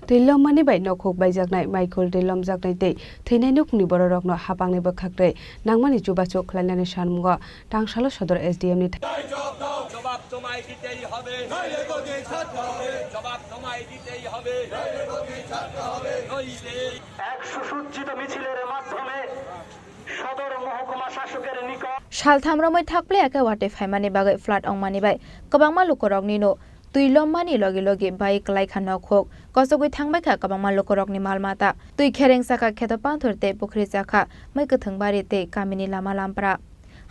Twi lommani bai nokhuk baijaknai, maikhul twi lomjaknai tei thwinai nukhungni bororokno hapangni bwkhaktwi nangmani chubachu khlainani sanmungo Tangsalo Sodor S D M ni thani. জবাব তোমায় দিতেই হবে, জবাব তোমায় দিতেই হবে, নইলে এক সুসজ্জিত মিছিলের মাধ্যমে সদর মহকুমা শাসকের নিকট। Saltham romwi thakpli ake watwi phaimani bagwi flood ongmani bai kwbangma lukurokni no twi lommani logi logi bai kwlai kha nokhuk, kochogwi thangbai kha kwbangma lukurokni mal mata. Twi khereng chakha kheto panthor tei pukhri chakha, mwi kwthwng bari tei kamini lama lampra.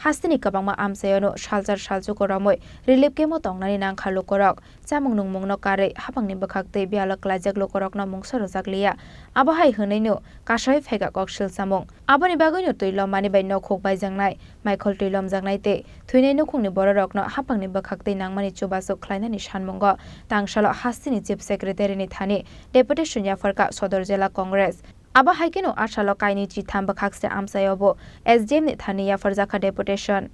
Hasteni kwbangma amchaiono salchar salchuko romwi relief camp-o tongnani nangkha lukurok. Chamung nungmungno karwi hapangni bwkhaktwi biyalo klaijak lukurokno mungsa rwjak liya. Abo hai hwnwino kasai phaikha kok silchamung. Aboni bagwino twi lommani bai nokhuk baijaknai, maikhol twi lomjaknai tei thwinai nukhungni bororokno hapangni bwkhaktwi nangmani chubachu khlainani sanmungo Tangsalo hasteni Chief Secretary-ni thani deputation yapharkha Sodor Jila Congress. Abo hai kheno asalo kainwi chitham bwkhakse amchaio bo S D M ni thani yapharjakha deputation.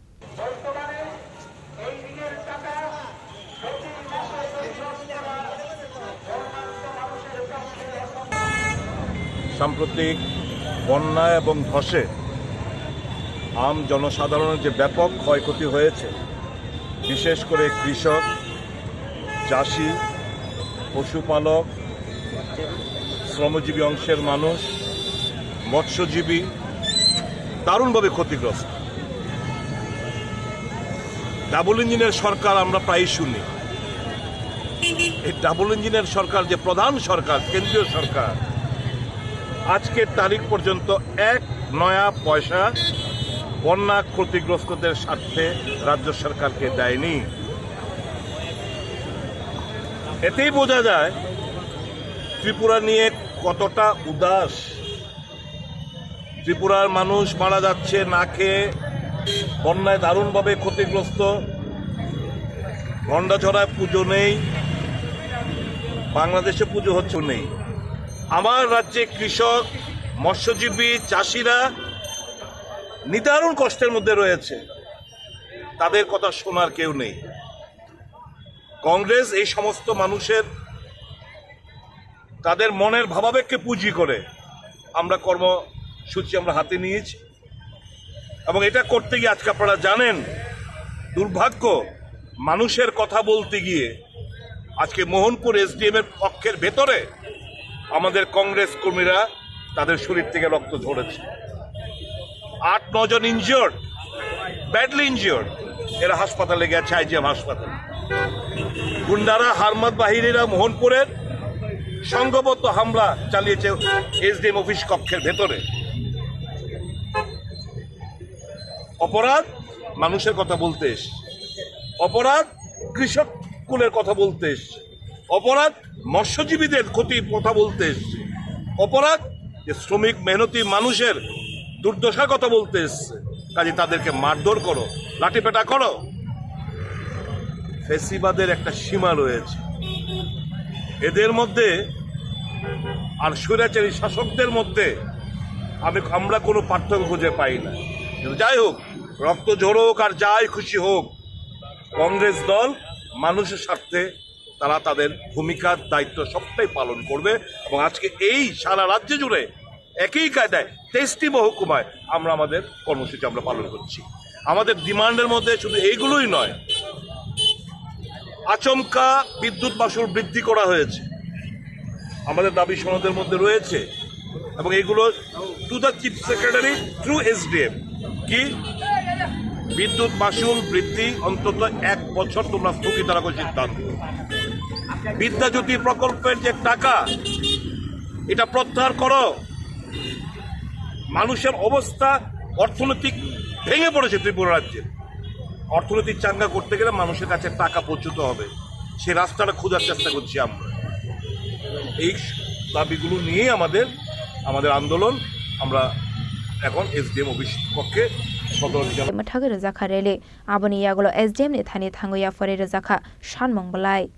সাম্প্রতিক বন্যা এবং ধসে আম জনসাধারণের যে ব্যাপক ক্ষয়ক্ষতি হয়েছে, বিশেষ করে কৃষক, চাষি, পশুপালক, শ্রমজীবী অংশের মানুষ, মৎস্যজীবী দারুণভাবে ক্ষতিগ্রস্ত। ডাবল ইঞ্জিনের সরকার আমরা প্রায়ই শুনি। এই ডাবল ইঞ্জিনের সরকার, যে প্রধান সরকার, কেন্দ্রীয় সরকার, আজকের তারিখ পর্যন্ত এক নয়া পয়সা বন্যা ক্ষতিগ্রস্তদের স্বার্থে রাজ্য সরকারকে দেয়নি। এতেই বোঝা যায় ত্রিপুরা নিয়ে কতটা উদাস। ত্রিপুরার মানুষ মারা যাচ্ছে না খেয়ে, বন্যায় দারুণভাবে ক্ষতিগ্রস্ত। গন্ডাছড়ায় পুজো নেই, বাংলাদেশে পুজো হচ্ছে নেই। আমার রাজ্যে কৃষক, মৎস্যজীবী, চাষিরা নিদারুণ কষ্টের মধ্যে রয়েছে, তাদের কথা শোনার কেউ নেই। কংগ্রেস এই সমস্ত মানুষের, তাদের মনের ভাবাবেগকে পুঁজি করে আমরা কর্মসূচি আমরা হাতে নিয়েছি, এবং এটা করতে গিয়ে আজকে আপনারা জানেন, দুর্ভাগ্য, মানুষের কথা বলতে গিয়ে আজকে মোহনপুর এসডিএম এর কক্ষের ভেতরে আমাদের কংগ্রেস কর্মীরা, তাদের শরীর থেকে রক্ত ঝরেছে। আট নজন ইনজিওর্ড, ব্যাডলি ইনজিওর্ড, এরা হাসপাতালে গেছে, আইজিএম হাসপাতালে। গুন্ডারা, হারমাদ বাহিনীরা মোহনপুরের সংঘবদ্ধ হামলা চালিয়েছে এসডিএম অফিস কক্ষের ভেতরে। অপরাধ মানুষের কথা বলতে এসছে, অপরাধ কৃষক কুলের কথা বলতে এসছে, অপরাধ মৎস্যজীবীদের ক্ষতির কথা বলতে এসছে, অপরাধ যে শ্রমিক মেহনতি মানুষের দুর্দশার কথা বলতে এসছে। কাজে তাদেরকে মারধর করো, লাঠিপেটা করো। ফেসিবাদের একটা সীমা রয়েছে এদের মধ্যে আর স্বৈরাচারী শাসকদের মধ্যে। আমি, আমরা কোনো পার্থক্য খুঁজে পাই না। কিন্তু যাই হোক, রক্ত ঝরুক আর যাই খুশি হোক, কংগ্রেস দল মানুষের স্বার্থে তারা তাদের ভূমিকার দায়িত্ব সবটাই পালন করবে। এবং আজকে এই সারা রাজ্য জুড়ে একই কায়দায় তেইশটি মহকুমায় আমরা আমাদের কর্মসূচি আমরা পালন করছি। আমাদের ডিমান্ডের মধ্যে শুধু এইগুলোই নয়, আচমকা বিদ্যুৎ মাশুল বৃদ্ধি করা হয়েছে, আমাদের দাবি সনদের মধ্যে রয়েছে, এবং এগুলো to the chief secretary through SDM, কি বিদ্যুৎ মাশুল বৃদ্ধি অন্তত এক বছর তোমরা স্থগিত রাখো সিদ্ধান্ত। বিদ্যাজ্যোতি প্রকল্পের যে টাকা, এটা প্রত্যাহার করো। মানুষের অবস্থা অর্থনৈতিক ভেঙে পড়েছে ত্রিপুরা রাজ্যে। অর্থনৈতিক চাঙ্গা করতে গেলে মানুষের কাছে টাকা পৌঁছতে হবে, সেই রাস্তাটা খোঁজার চেষ্টা করছি আমরা। এই দাবিগুলো নিয়েই আমাদের, আমাদের আন্দোলন। আমরা এখন এসডিএম অফিস কক্ষে সদর Nizam Mwthagwi rwjakha rally, aboni yagulo S D M ni thani thangwi yapharwi rwjakha sanmung bwlai.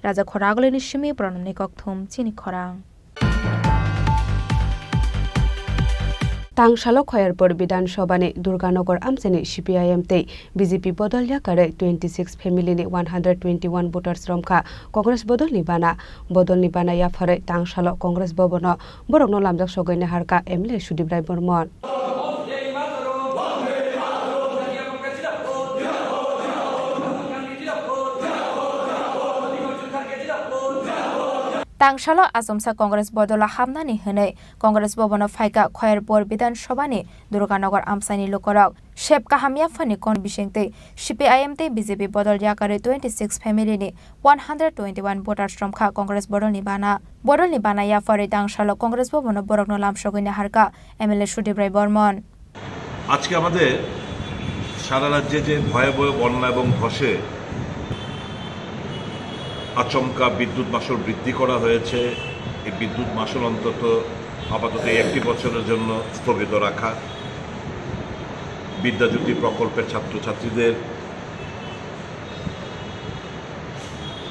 Raja Khoragulini simi Pranamni Kokthum chini khorang. Tangsalo Khoyerpur Bidhan Sabhani Durganagar amchaini C P I M tei B J P bodol yakarwi twenty six family ni one hundred twenty one voters romkha Congress bodolni bana. Bodolni bana yapharwi tangsalo Congress bhavan o borokno lamjak sogwi naharkha M L A Sudip Rai Bormon. Tangsalo achomsa Congress bodolo hamnani hwnwi Congress bhavan o phaikha Khoyerpur Bidhan Sabhani Durganagar amchaini lukurok. Sep kaham yaphani kon bisingtwi C P I M tei B J P bodol yakarwi twenty six family ni one hundred twenty one voters romkha Congress bodolni bana. Bodolni bana yapharwi tangsalo Congress bhavan o borokno lamsogwi naharkha M L A Sudip Rai Bormon. আজকে আমাদের সারা রাজ্যে যে ভয়াবহ বন্যা এবং ধসে আচমকা বিদ্যুৎ মাশুল বৃদ্ধি করা হয়েছে, এই বিদ্যুৎ মাশুল অন্তত আপাতত এই একটি বছরের জন্য স্থগিত রাখা, বিদ্যাজ্যোতি প্রকল্পের ছাত্রছাত্রীদের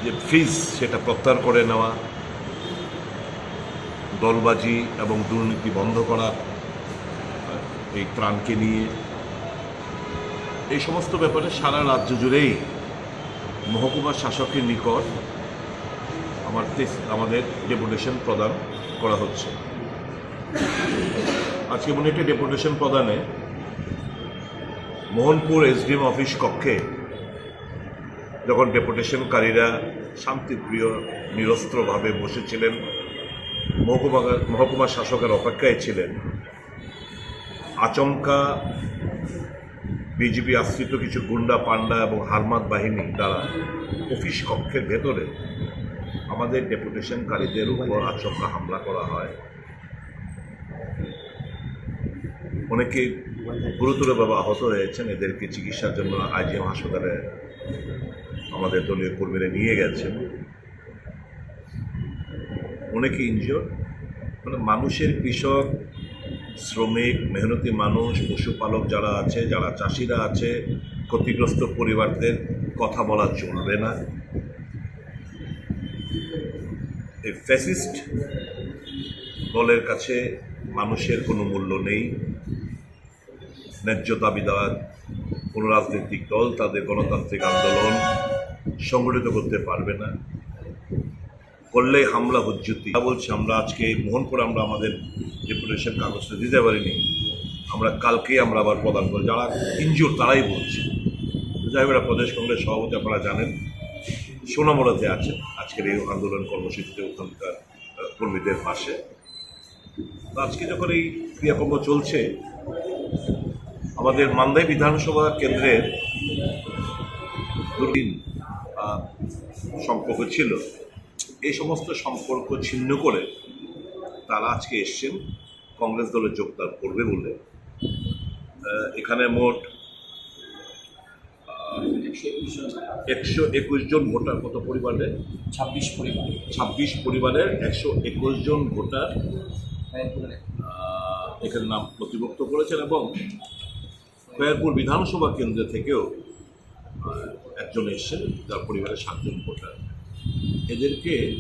যে ফিজ, সেটা প্রত্যাহার করে নেওয়া, দলবাজি এবং দুর্নীতি বন্ধ করা, এই ত্রাণকে নিয়ে, এই সমস্ত ব্যাপারে সারা রাজ্য জুড়েই মহকুমা শাসকের নিকট আমার টেস-, আমাদের ডেপুটেশন প্রদান করা হচ্ছে। আজকে এমন একটা ডেপুটেশন প্রদানে মোহনপুর এসডিএম অফিস কক্ষে যখন ডেপুটেশনকারীরা শান্তিপ্রিয় নিরস্ত্রভাবে বসেছিলেন, মহকুমা, মহকুমা শাসকের অপেক্ষায় ছিলেন, আচমকা বিজেপি আশ্রিত কিছু গুন্ডা পান্ডা এবং হারমাদ বাহিনী দ্বারা অফিস কক্ষের ভেতরে আমাদের ডেপুটেশনকারীদের উপর আচমকা হামলা করা হয়। অনেকে গুরুতরভাবে আহত হয়েছেন, এদেরকে চিকিৎসার জন্য আইজিএম হাসপাতালে আমাদের দলীয় কর্মীরা নিয়ে গেছেন। অনেকে ইনজিওর, মানে মানুষের, কৃষক, শ্রমিক, মেহনতি মানুষ, পশুপালক যারা আছে, যারা চাষিরা আছে, ক্ষতিগ্রস্ত পরিবারদের কথা বলা চলবে না। এই ফ্যাসিস্ট দলের কাছে মানুষের কোনো মূল্য নেই। ন্যায্য দাবিদার কোনো রাজনৈতিক দল তাদের গণতান্ত্রিক আন্দোলন সংগঠিত করতে পারবে না। করলেই হামলা হুজ্জুতি। তা বলছি, আমরা আজকে মোহনপুরে আমরা আমাদের ডেপুটেশন কাগজটা দিতে পারিনি, আমরা কালকেই আমরা আবার প্রদান করি। যারা ইনজিওর তারাই বলছে। যাই হোক, এরা প্রদেশ কংগ্রেস সভাপতি, আপনারা জানেন, সোনামুড়াতে আছেন আজকের এই আন্দোলন কর্মসূচিতে ওখানকার, আহ, কর্মীদের পাশে। তো আজকে যখন এই ক্রিয়াকর্ম চলছে, আমাদের মান্দাই বিধানসভা কেন্দ্রের দুদিন, আহ, সম্পর্ক ছিল, এই সমস্ত সম্পর্ক ছিন্ন করে তারা আজকে এসছেন কংগ্রেস দলে যোগদান করবে বলে। আহ, এখানে মোট, আহ, একশো একুশ জন ভোটার, কত পরিবারে? ছাব্বিশ পরিবার। ছাব্বিশ পরিবারের একশো একুশ জন ভোটার, আহ, এখানে নাম নথিভুক্ত করেছেন এবং খয়েরপুর বিধানসভা কেন্দ্র থেকেও, আহ, একজন এসছেন, যার পরিবারের সাতজন ভোটার। এদেরকে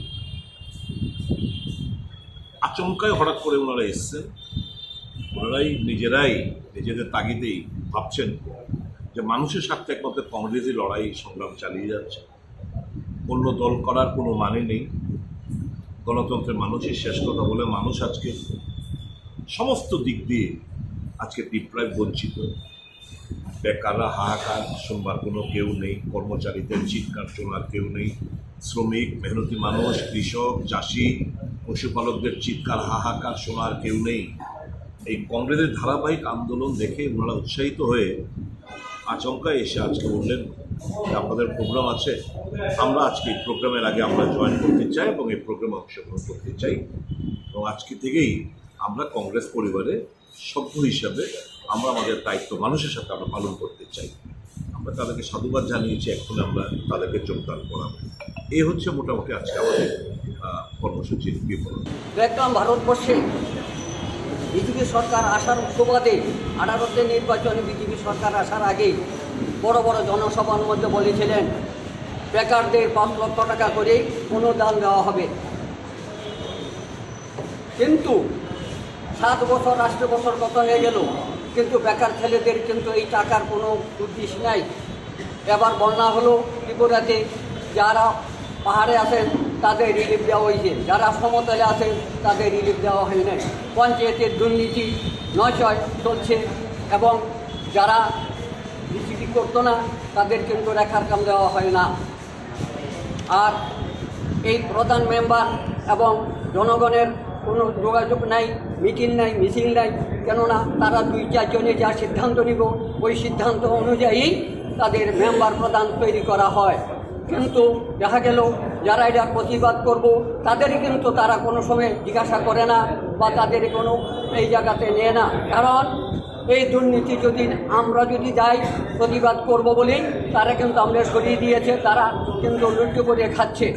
আচমকাই হঠাৎ করে ওনারা এসছেন, ওনারাই নিজেরাই নিজেদের তাগিদেই ভাবছেন যে মানুষের স্বার্থে একমাত্র কংগ্রেসই লড়াই সংগ্রাম চালিয়ে যাচ্ছে, অন্য দল করার কোনো মানে নেই। গণতন্ত্রে মানুষই শেষ কথা বলে মানুষ আজকে সমস্ত দিক দিয়ে আজকে ডিপ্রাইভ, বঞ্চিত। বেকাররা হাহাকার, শুনবার কোনো কেউ নেই। কর্মচারীদের চিৎকার শোনার কেউ নেই। শ্রমিক, মেহনতি মানুষ, কৃষক, চাষি, পশুপালকদের চিৎকার হাহাকার শোনার কেউ নেই। এই কংগ্রেসের ধারাবাহিক আন্দোলন দেখে ওনারা উৎসাহিত হয়ে আচমকা এসে আজকে বললেন যে, "আপনাদের প্রোগ্রাম আছে, আমরা আজকে এই প্রোগ্রামের আগে আমরা জয়েন করতে চাই এবং এই প্রোগ্রামে অংশগ্রহণ করতে চাই এবং আজকে থেকেই আমরা কংগ্রেস পরিবারে সভ্য হিসাবে আমরা আমাদের দায়িত্ব মানুষের সাথে আমরা পালন করতে চাই।" আমরা তাদেরকে সাধুবাদ জানিয়েছি, এখন আমরা তাদেরকে যোগদান করাবো। এই হচ্ছে মোটামুটি আজকে আমাদের, আহ, কর্মসূচির বিবরণ। দেখলাম ভারতবর্ষে বিজেপি সরকার আসার সুবাদে, আঠারোতে নির্বাচনে বিজেপি সরকার আসার আগে বড় বড় জনসভার মধ্যে বলেছিলেন, বেকারদের পাঁচ লক্ষ টাকা করে অনুদান দেওয়া হবে। কিন্তু সাত বছর, আট বছর কত হয়ে গেল, কিন্তু বেকার ছেলেদের কিন্তু এই টাকার কোনো উদ্দেশ্য নাই। এবার বন্যা হলো ত্রিপুরাতে, যারা পাহাড়ে আছেন তাদের রিলিফ দেওয়া হয়েছে, যারা সমতলে আছেন তাদের রিলিফ দেওয়া হয় নাই। পঞ্চায়েতের দুর্নীতি নয় ছয় চলছে এবং যারা বিজেপি করতো না তাদের কিন্তু রেখার কাম দেওয়া হয় না। আর এই প্রধান মেম্বার এবং জনগণের কোনো যোগাযোগ নাই, মিটিং নাই, মিছিল নাই, কেননা তারা দুই চারজনে যা সিদ্ধান্ত নিব, ওই সিদ্ধান্ত অনুযায়ী তাদের মেম্বার প্রধান তৈরি করা হয়। কিন্তু দেখা গেল যারা এটার প্রতিবাদ করব, তাদেরই কিন্তু তারা কোনো সময় জিজ্ঞাসা করে না বা তাদের কোনো এই জায়গাতে নেয় না, কারণ এই দুর্নীতি যদি আমরা যদি যাই প্রতিবাদ করব বলেই তারা কিন্তু আমরা সরিয়ে দিয়েছে, তারা কিন্তু লুট্টু করে খাচ্ছে।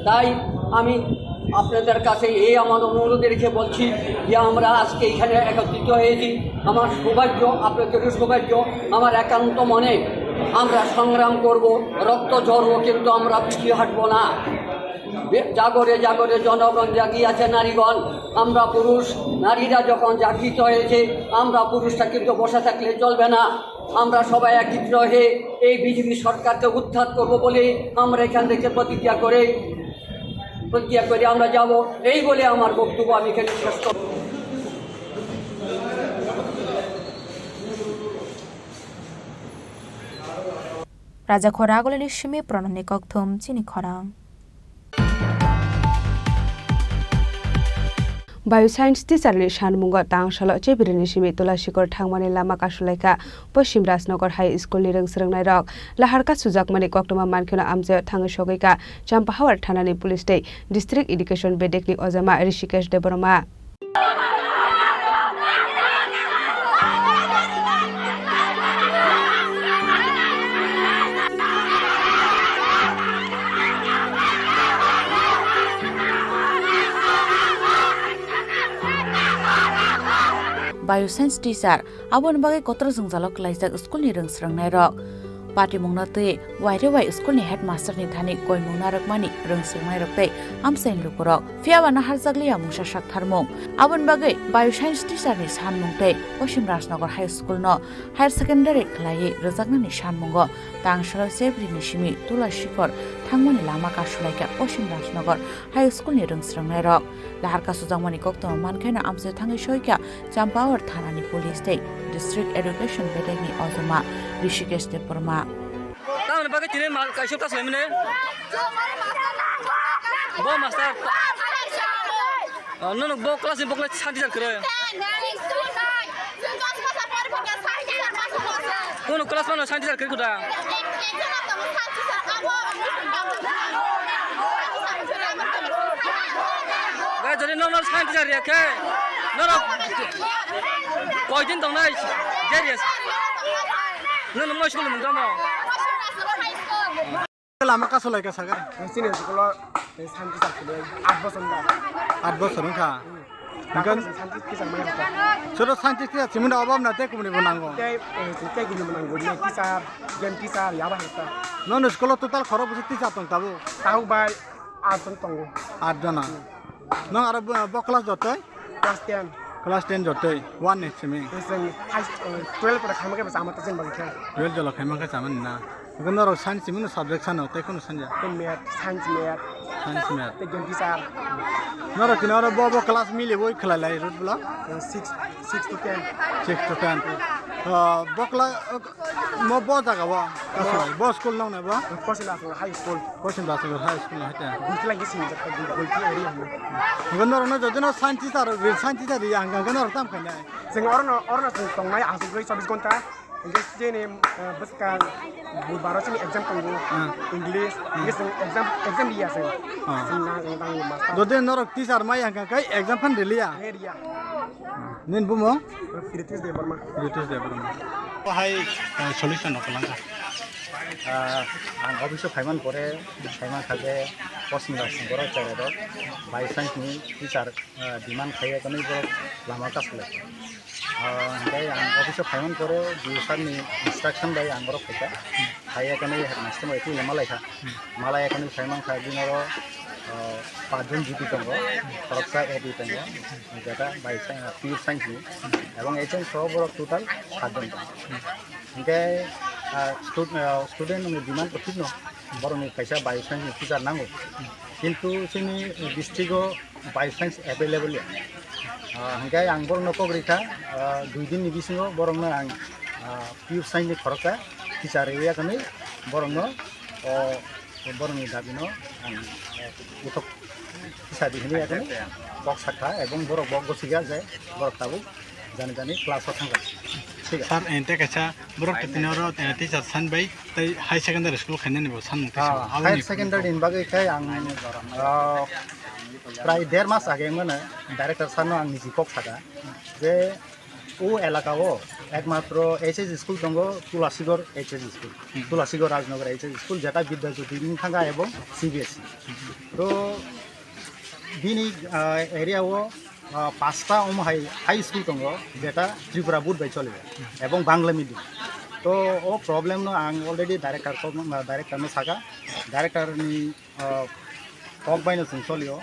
তাই আমি আপনাদের কাছে এই আমার অনুরোধ রেখে বলছি যে আমরা আজকে এখানে একত্রিত হয়েছি, আমার সৌভাগ্য, আপনাদেরও সৌভাগ্য, আমার একান্ত মনে আমরা সংগ্রাম করব, রক্ত ঝরবো, কিন্তু আমরা পিছিয়ে হাঁটবো না। বে-, জাগরে জাগরে জনগণ জাগিয়ে আছে নারীগণ। আমরা পুরুষ, নারীরা যখন জাগৃত হয়েছে, আমরা পুরুষরা কিন্তু বসে থাকলে চলবে না। আমরা সবাই একত্রিত হয়ে এই বিজেপি সরকারকে উৎখাত করব বলে আমরা এখান থেকে প্রতিজ্ঞা করে প্রতিজ্ঞা করে আমরা যাব, এই বলে আমার বক্তব্য আমি এখানে শেষ করব। Raja Khoragulini simi pranani kokthum chini khorang. Bio Science teacher ni sanmungo tang salo chebirini simi Tulasikor thangmani lama kasulaikha Poschim Rajnagar High School ni rwng swrwngnairok. Laharkha sujakmani koktwma mankheno amchaio thangwi sogwikha Champahawar thanani police tei District Education Bedek ni ojama Rishikesh Debbarma. Bio Science teacher, aboni bagwi kotor jwngjalo kwlaijak school ni rwng swrwngnairok. Patimungno twi waire wai school ni headmaster ni thani koimung narwkmani rwng swrwngnairok tei amchaini lukurok. Phiya ba naharjakliya mungsa saktharmung. Aboni bagwi Bio Science teacher ni sanmung tei Poschim Rajnagar High School no higher secondary khwlaiwi rwjaknani sanmungo tang salo chebirini simi Tulasikor thangmani lama kasulaikha Poschim Rajnagar High School ni rwng swrwngnairok. Laharkha sujakmani koktwma mankheno amchaio thangwi soikha Champahawar thanani police tei District Education Bedek ni ojama Rishikesh Debbarma. Tamoni bagwi tini mal kaisa ta sulaimani. Bo master. Ah, nono bo class ni bo class santi jar kre. Kono class mano santi jar kre kuda. Gai jodi nono santi jar ya khe. Nono koi din tongnai. Jerias. Nono mo school mung damo. Lama kaso lai ka sagar. Sini school o santi jar kre. Aat bosor da. Aat bosor wngkha. Hinkhe scientist kisa mai hota. Soro scientist kisa chimunda obab na tei kumuni bo nango. Tei, eh, tei kumuni bo nango. Ni teacher, game teacher, yaba hota. Nono school o total khorok bwswk teacher tong tabo? Tau bai aat jon tongo. Aat jona. Nong aro bo, bo class jotoi? Class ten. Class ten jotoi. One ni simi. Tei chwng high, eh, twelve pore khaima khe bwsa ama ta chwng bagwi khe. Twelve jolo khaima khe chamani na. Hwnkhe norok science simi no subject sano tei kheno sanja. Tei math, science math. Science math. Tei game teacher. Norok kini oro bo bo class mili bo khlai lai rut bla. Six, six to ten. Six to ten. Ah, bo class mo bo jaga bo. Bo school nong na bo. Kosin Rajnagar High School. Kosin Rajnagar High School na hata. Gulti lagi sini jaka gulti area hana. Hwnkhe norok no jodi no science teacher, science teacher ya hwnkhe norok tam khainai. Jeng oro no, oro no jeng tongnai asugwi chobbish ghonta. English jeni, eh, bwskang budbaro chini exam tongo. Hmm. English, Hmm. English exam, exam dia se. Hmm. Singna yang tang master. Jodi norok teacher mai yang kai exam phan dilia. Area. Nin bumo? Pritesh Debbarma. Pritesh Debbarma. Hai, eh, solution rok langkha. Ah, ang office o phaiman pore, phaiman kha je posing rok sing borok chai rok. By chance ni teacher ah, demand khai ya kani borok lama kasulai. Ah, hingke ang office o phaiman pore D O sir ni instruction bai ang borok phaikha. Phai ya kani headmaster bai twi malai kha. Malai ya kani phaiman kha bini oro, ah, pachjon G P tongo, khoroksa A D tongo, jeta bai sa-, pure science ni. Ebong H M so borok total satjon tongo. Hingke, ah, stud-, ah, student ni demand to thik no, borok ni kaisa bio science ni teacher nango. Kintu chini district o bio science available ya. Ah, hingke ang borokno kok rikha, ah, dui din ni bisingo borokno ang, ah, pure science ni khoroksa teacher rwya kani borokno, o, borokni dabi no ang, eh, uthok kisa di hinwi yakni kok sakha ebong borok bo gosiga je borok tabuk jani jani class o thangkha. Thik ase. Sir, ente kaisa borok tini oro, eh, teacher san bai tei high secondary school khainani bo san tisa. Ah, aboni higher secondary ni bagwi khe ang, ah, prai der mas age mane director sir no ang niji kok sakha je o elaka o ekmatro H S school tongo, Tulasigor H S school, Hmm. Tulasigor Rajnagar H S school, jeta Bidya Jyoti wng thangkha ebong C B S E. To bini, ah, area o, ah, pasta omo hai high school tongo, jeta Tripura board bai chole ebong Bangla medium. To o problem no ang already director ko, director no saka, director ni ah, kok bai no chwng cholio.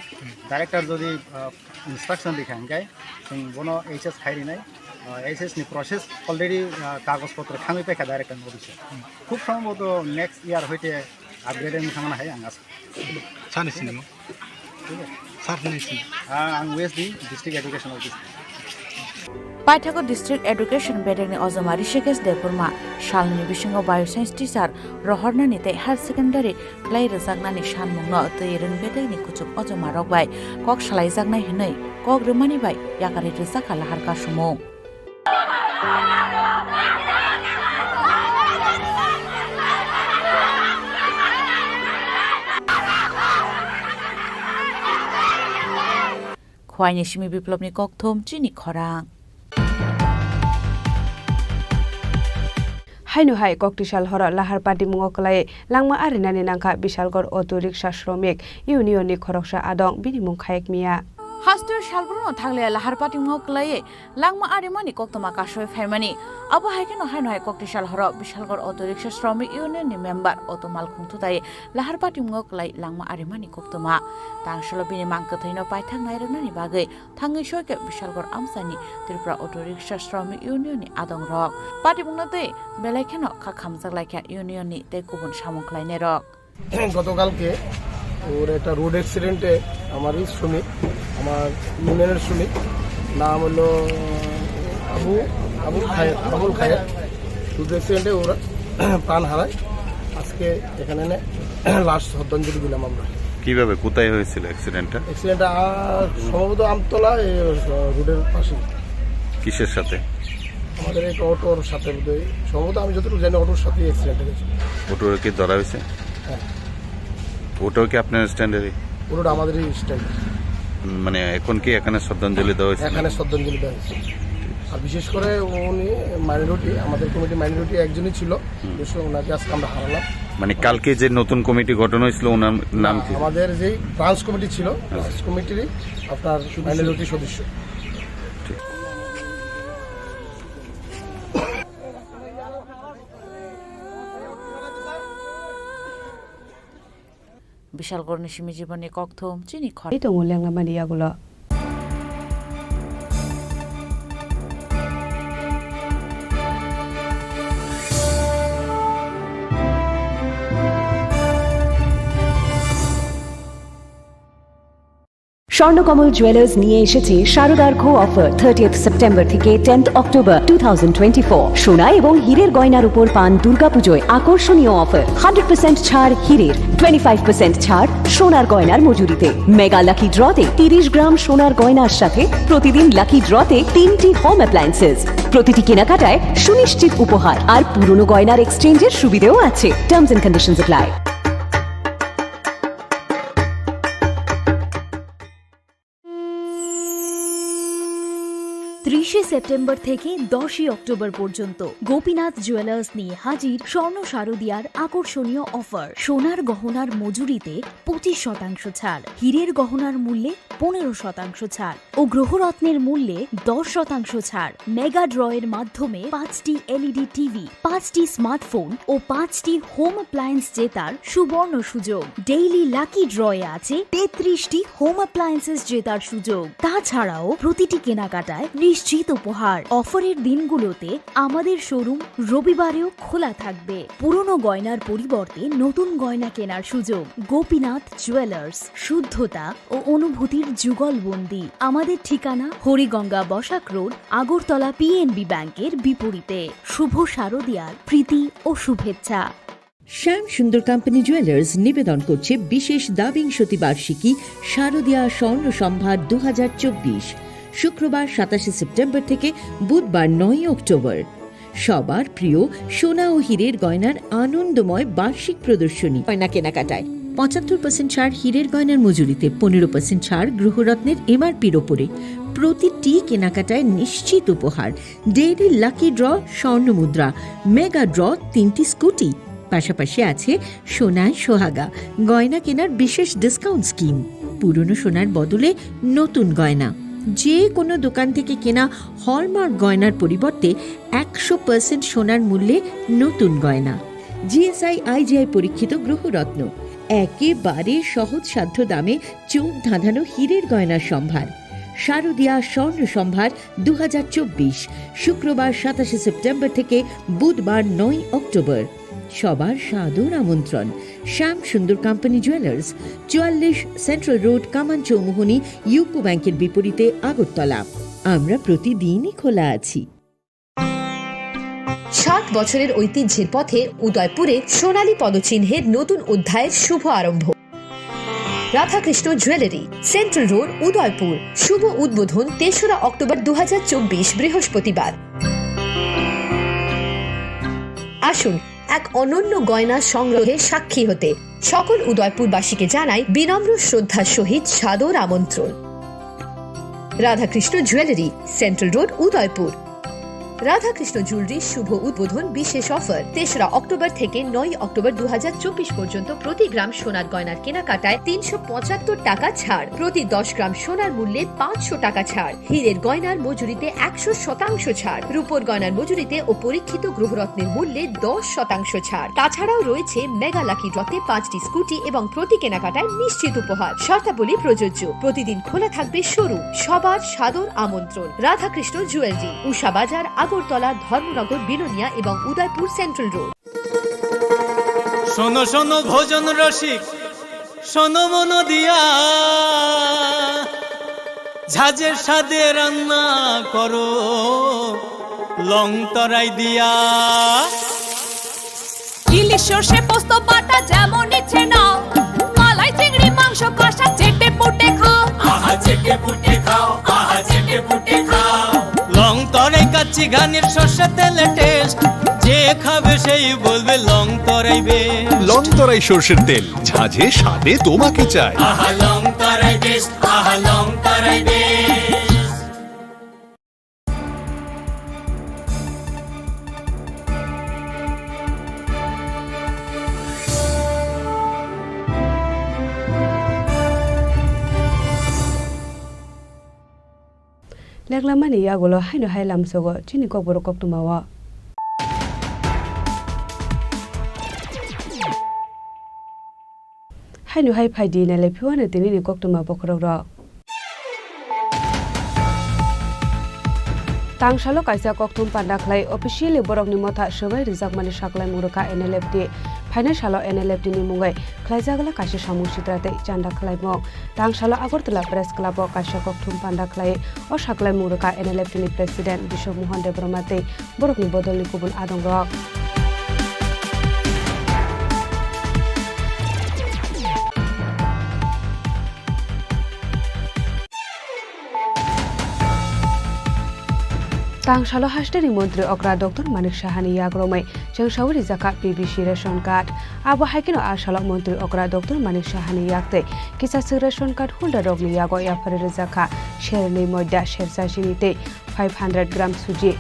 Director jodi, ah, instruction rikha hingke chwng bono H S khai rinai. Ah, H S ni process already, ah, kagoj potro thangwi paikha director ni office o. Khub sombhoboto next year hoite upgrade wng thangna hai ang asa. Sani sinimo. Sir, please. Ah, ang West di, District Education Officer. Paithago District Education bedekni ojoma Rishikesh Debbarma salni bisingo Bio Science teacher rohornani tei higher secondary khlai rwjaknani sanmungno twi rwng bedekni kuchuk ojoma rok bai kok salaijaknai hwnwi kok rwmani bai yakarwi rwjakha lahar kasumung. Khwaini simi Biplobni kokthum chini khorang. Haino hai koktisal horo lahar patimungo kwlai langma arinani nangkha Bishalgarh Auto Rickshaw Shromik Union ni khoroksa adong, bini mung Khayek Miya. Hasteo salbrumno thanglaiya lahar patimungo kwlaiwi langma arimani koktwma kasui phaimani. Abo hai kheno haino hai koktisal horo Bishalgarh Auto Rickshaw Shromik Union ni member Auto Malkhung Thutai lahar patimungo kwlai langma arimani koktwma. Tangsalo bini mang kwthwino paithak nairwknani bagwi thangwi soikhe Bishalgarh amchaini Tripura Auto Rickshaw Shromik Union ni adongrok. Patimungno tei belai kheno kha khamjak laikha union ni tei kubun samung khlainairok. গতকালকে ওর একটা রোড অ্যাক্সিডেন্টে আমার এই শ্রমিক, আমার ইউনিয়নের শ্রমিক, নাম হলো আবু, আবুল খায়ের, আবুল খায়ের। রোড অ্যাক্সিডেন্টে ওরা প্রাণ হারায়। আজকে এখানে এনে লাশ শ্রদ্ধাঞ্জলি দিলাম আমরা। কিভাবে, কোথায় হয়েছিল অ্যাক্সিডেন্টটা? অ্যাক্সিডেন্টটা আর সম্ভবত আমতলা, এই, রোডের পাশে। কিসের সাথে? আমাদের একটা অটোর সাথে বোধহয়, সম্ভবত আমি যতটুকু জানি অটোর সাথেই অ্যাক্সিডেন্ট হয়েছে। অটোকে ধরা হয়েছে? হ্যাঁ। অটো কি আপনার স্ট্যান্ডেরই? অটোটা আমাদেরই স্ট্যান্ড। উম, মানে এখন কি এখানে শ্রদ্ধাঞ্জলি দেওয়া হয়েছে? এখানে শ্রদ্ধাঞ্জলি দেওয়া হয়েছে। আর বিশেষ করে উনি মাইনরিটি, আমাদের কমিটি মাইনরিটি একজনই ছিল, হুম। অবশ্য ওনাকে আজকে আমরা হারালাম। মানে কালকে যে নতুন কমিটি গঠন হয়েছিল, ওনার নাম না, কি? আমাদের যেই ব্রাঞ্চ কমিটি ছিল, আচ্ছা। ব্রাঞ্চ কমিটিরই আপনার মাইনরিটি সদস্য। ঠিক। Bishalgarhni simi jibonni kokthum chini khorang. Tei tongo lenglamani yagulo. Swarnakamal jewellers নিয়ে এসেছে শারদার্ঘ অফার, থার্টিয়েথ সেপ্টেম্বর থেকে tenth October two thousand twenty four. সোনা এবং হীরের গয়নার উপর পান দুর্গাপুজোয় আকর্ষণীয় অফার, হান্ড্রেড পার্সেন্ট ছাড় হীরের, টোয়েন্টি ফাইভ পার্সেন্ট ছাড় সোনার গয়নার মজুরিতে। মেগা লাকি ড্রতে তিরিশ গ্রাম সোনার গয়নার সাথে প্রতিদিন লাকি ড্রতে তিনটি হোম অ্যাপ্লায়েন্সেস। প্রতিটি কেনাকাটায় সুনিশ্চিত উপহার আর পুরনো গয়নার এক্সচেঞ্জের সুবিধেও আছে। Terms and conditions apply. ত্রিশে সেপ্টেম্বর থেকে দশই অক্টোবর পর্যন্ত গোপীনাথ জুয়েলার্স নিয়ে হাজির স্বর্ণ শারদিয়ার আকর্ষণীয় অফার। সোনার গহনার মজুরিতে পঁচিশ শতাংশ ছাড়, হীরের গহনার মূল্যে পনেরো শতাংশ ছাড় ও গ্রহরত্নের মূল্যে দশ শতাংশ ছাড়। মেগা ড্রয়ের মাধ্যমে পাঁচটি এলইডি টিভি, পাঁচটি স্মার্টফোন ও পাঁচটি হোম অ্যাপ্লায়েন্স জেতার সুবর্ণ সুযোগ। ডেইলি লাকি ড্রয়ে আছে তেত্রিশটি হোম অ্যাপ্লায়েন্সেস জেতার সুযোগ। তাছাড়াও প্রতিটি কেনাকাটায় নিশ্চিত উপহার। অফারের দিনগুলোতে আমাদের শোরুম রবিবারেও খোলা থাকবে। পুরনো গয়নার পরিবর্তে নতুন গয়না কেনার সুযোগ। গোপীনাথ জুয়েলার্স, শুদ্ধতা ও অনুভূতির যুগলবন্দি। আমাদের ঠিকানা হরিগঙ্গা বসাক রোড, আগরতলা পিএনবি ব্যাংকের বিপরীতে। শুভ শারদিয়ার প্রীতি ও শুভেচ্ছা। শ্যাম সুন্দর কোম্পানি জুয়েলার্স নিবেদন করছে বিশেষ দ্বাবিংশতি বার্ষিকী শারদীয়া স্বর্ণ সম্ভার দু হাজার চব্বিশ, শুক্রবার সাতাশে সেপ্টেম্বর থেকে বুধবার নয়ই অক্টোবর। সবার প্রিয় সোনা ও হীরের গয়নার আনন্দময় বার্ষিক প্রদর্শনী। গয়না কেনাকাটায় পঁচাত্তর পার্সেন্ট ছাড় হীরের গয়নার মজুরিতে, পনেরো পার্সেন্ট ছাড় গ্রহরত্নের এমআরপির ওপরে। প্রতিটি কেনাকাটায় নিশ্চিত উপহার, ডেইলি লাকি ড্র, স্বর্ণ মুদ্রা, মেগা ড্র, তিনটি স্কুটি। পাশাপাশি আছে সোনায় সোহাগা, গয়না কেনার বিশেষ ডিসকাউন্ট স্কিম। পুরনো সোনার বদলে নতুন গয়না। যে কোনো দোকান থেকে কেনা হলমার্ক গয়নার পরিবর্তে একশো পার্সেন্ট সোনার মূল্যে নতুন গয়না। জিএসআই আইজিআই পরীক্ষিত গ্রহরত্ন, একেবারে সহজসাধ্য দামে চোখ ধাঁধানো হীরের গয়নার সম্ভার। শারদীয়া স্বর্ণ সম্ভার দু হাজার চব্বিশ, শুক্রবার সাতাশে সেপ্টেম্বর থেকে বুধবার নয় অক্টোবর। সবার সাদর আমন্ত্রণ। শ্যাম সুন্দর কোম্পানি জুয়েলার্স, চুয়াল্লিশ সেন্ট্রাল রোড, কামান চৌমুহনী, ইউকো ব্যাংকের বিপরীতে, আগরতলা। আমরা প্রতিদিনই খোলা আছি। ষাট বছরের ঐতিহ্যের পথে উদয়পুরে সোনালী পদচিহ্নের নতুন অধ্যায়ের শুভ আরম্ভ। Radhakrishna jewellery, central road, Udaipur. শুভ উদ্বোধন তেসরা অক্টোবর দু হাজার চব্বিশ, বৃহস্পতিবার। আসুন এক অনন্য গয়না সংগ্রহের সাক্ষী হতে। সকল উদয়পুরবাসীকে জানাই বিনম্র শ্রদ্ধার সহিত সাদর আমন্ত্রণ। Radhakrishna jewellery, central road, Udaipur. Radhakrishna জুয়েলারির শুভ উদ্বোধন বিশেষ অফার, তেসরা অক্টোবর থেকে নয় অক্টোবর দু হাজার চব্বিশ পর্যন্ত প্রতি গ্রাম সোনার গয়নার কেনাকাটায় তিনশো পঁচাত্তর টাকা ছাড়, প্রতি দশ গ্রাম সোনার মূল্যে পাঁচশো টাকা ছাড়, হীরের গয়নার মজুরিতে একশো শতাংশ ছাড়, রূপোর গয়নার মজুরিতে ও পরীক্ষিত গ্রহরত্নের মূল্যে দশ শতাংশ ছাড়। তাছাড়াও রয়েছে মেগা লাকি ড্রতে পাঁচটি স্কুটি এবং প্রতি কেনাকাটায় নিশ্চিত উপহার। শর্তাবলী প্রযোজ্য। প্রতিদিন খোলা থাকবে শোরুম। সবার সাদর আমন্ত্রণ। রাধাকৃষ্ণ জুয়েলারি, উষা বাজার, আগরতলা, ধর্মনগর, বিলোনিয়া এবং উদয়পুর সেন্ট্রাল রোড। শোনো শোনো ভোজন রসিক, শোনো মন দিয়া, ঝাঁঝের স্বাদে রান্না করো লং তরাই দিয়া। ইলিশ সর্ষে পোস্ত বাটা যেমন ইচ্ছে নাও, মালাই চিংড়ি মাংস কষা চেটে পুটে খাও। আহা চেটে পুটে খাও, আহা চেটে পুটে খাও। লং তরাই কাচ্চি ঘানির সর্ষে তেলে টেস্ট, যে খাবে সেই বলবে লং তরাই বেস্ট। লং তরাই সর্ষের তেল, ঝাঁঝে স্বাদে তোমাকে চাই। আহা লং তরাই বেস্ট, আহা লং তরাই best. Leklamani yagulo haino hai lamsogo chini kokborok koktwmao. Haino hai phaidi nailai phiwano tinini koktwma bokhorokrok. Tangsalo kaisa kokthum panda khlai officially borokni motha swbai rijakmani saklaimung rwkha N L F T. Phainai salo N L F T ni mungwi khlaijagwla kaisa samung sitra tei chanda khlaimung. Tangsalo Agartala Press Club o kaisa kokthum panda khlai o saklaimung rwkha N L F T ni President Bishok Mohan Debbarma tei borokni bodolni kubun adongrok. Tangsalo hasteni montri okra Doctor Manik Sahani yagromwi chwngsawi rijakha P B C ration card. Abo hai kheno a salo montri okra Doctor Manik Sahani yak tei kisaswk ration card holder rokni yago yapharwi rijakha serni moida sersa sini tei five hundred gram suji.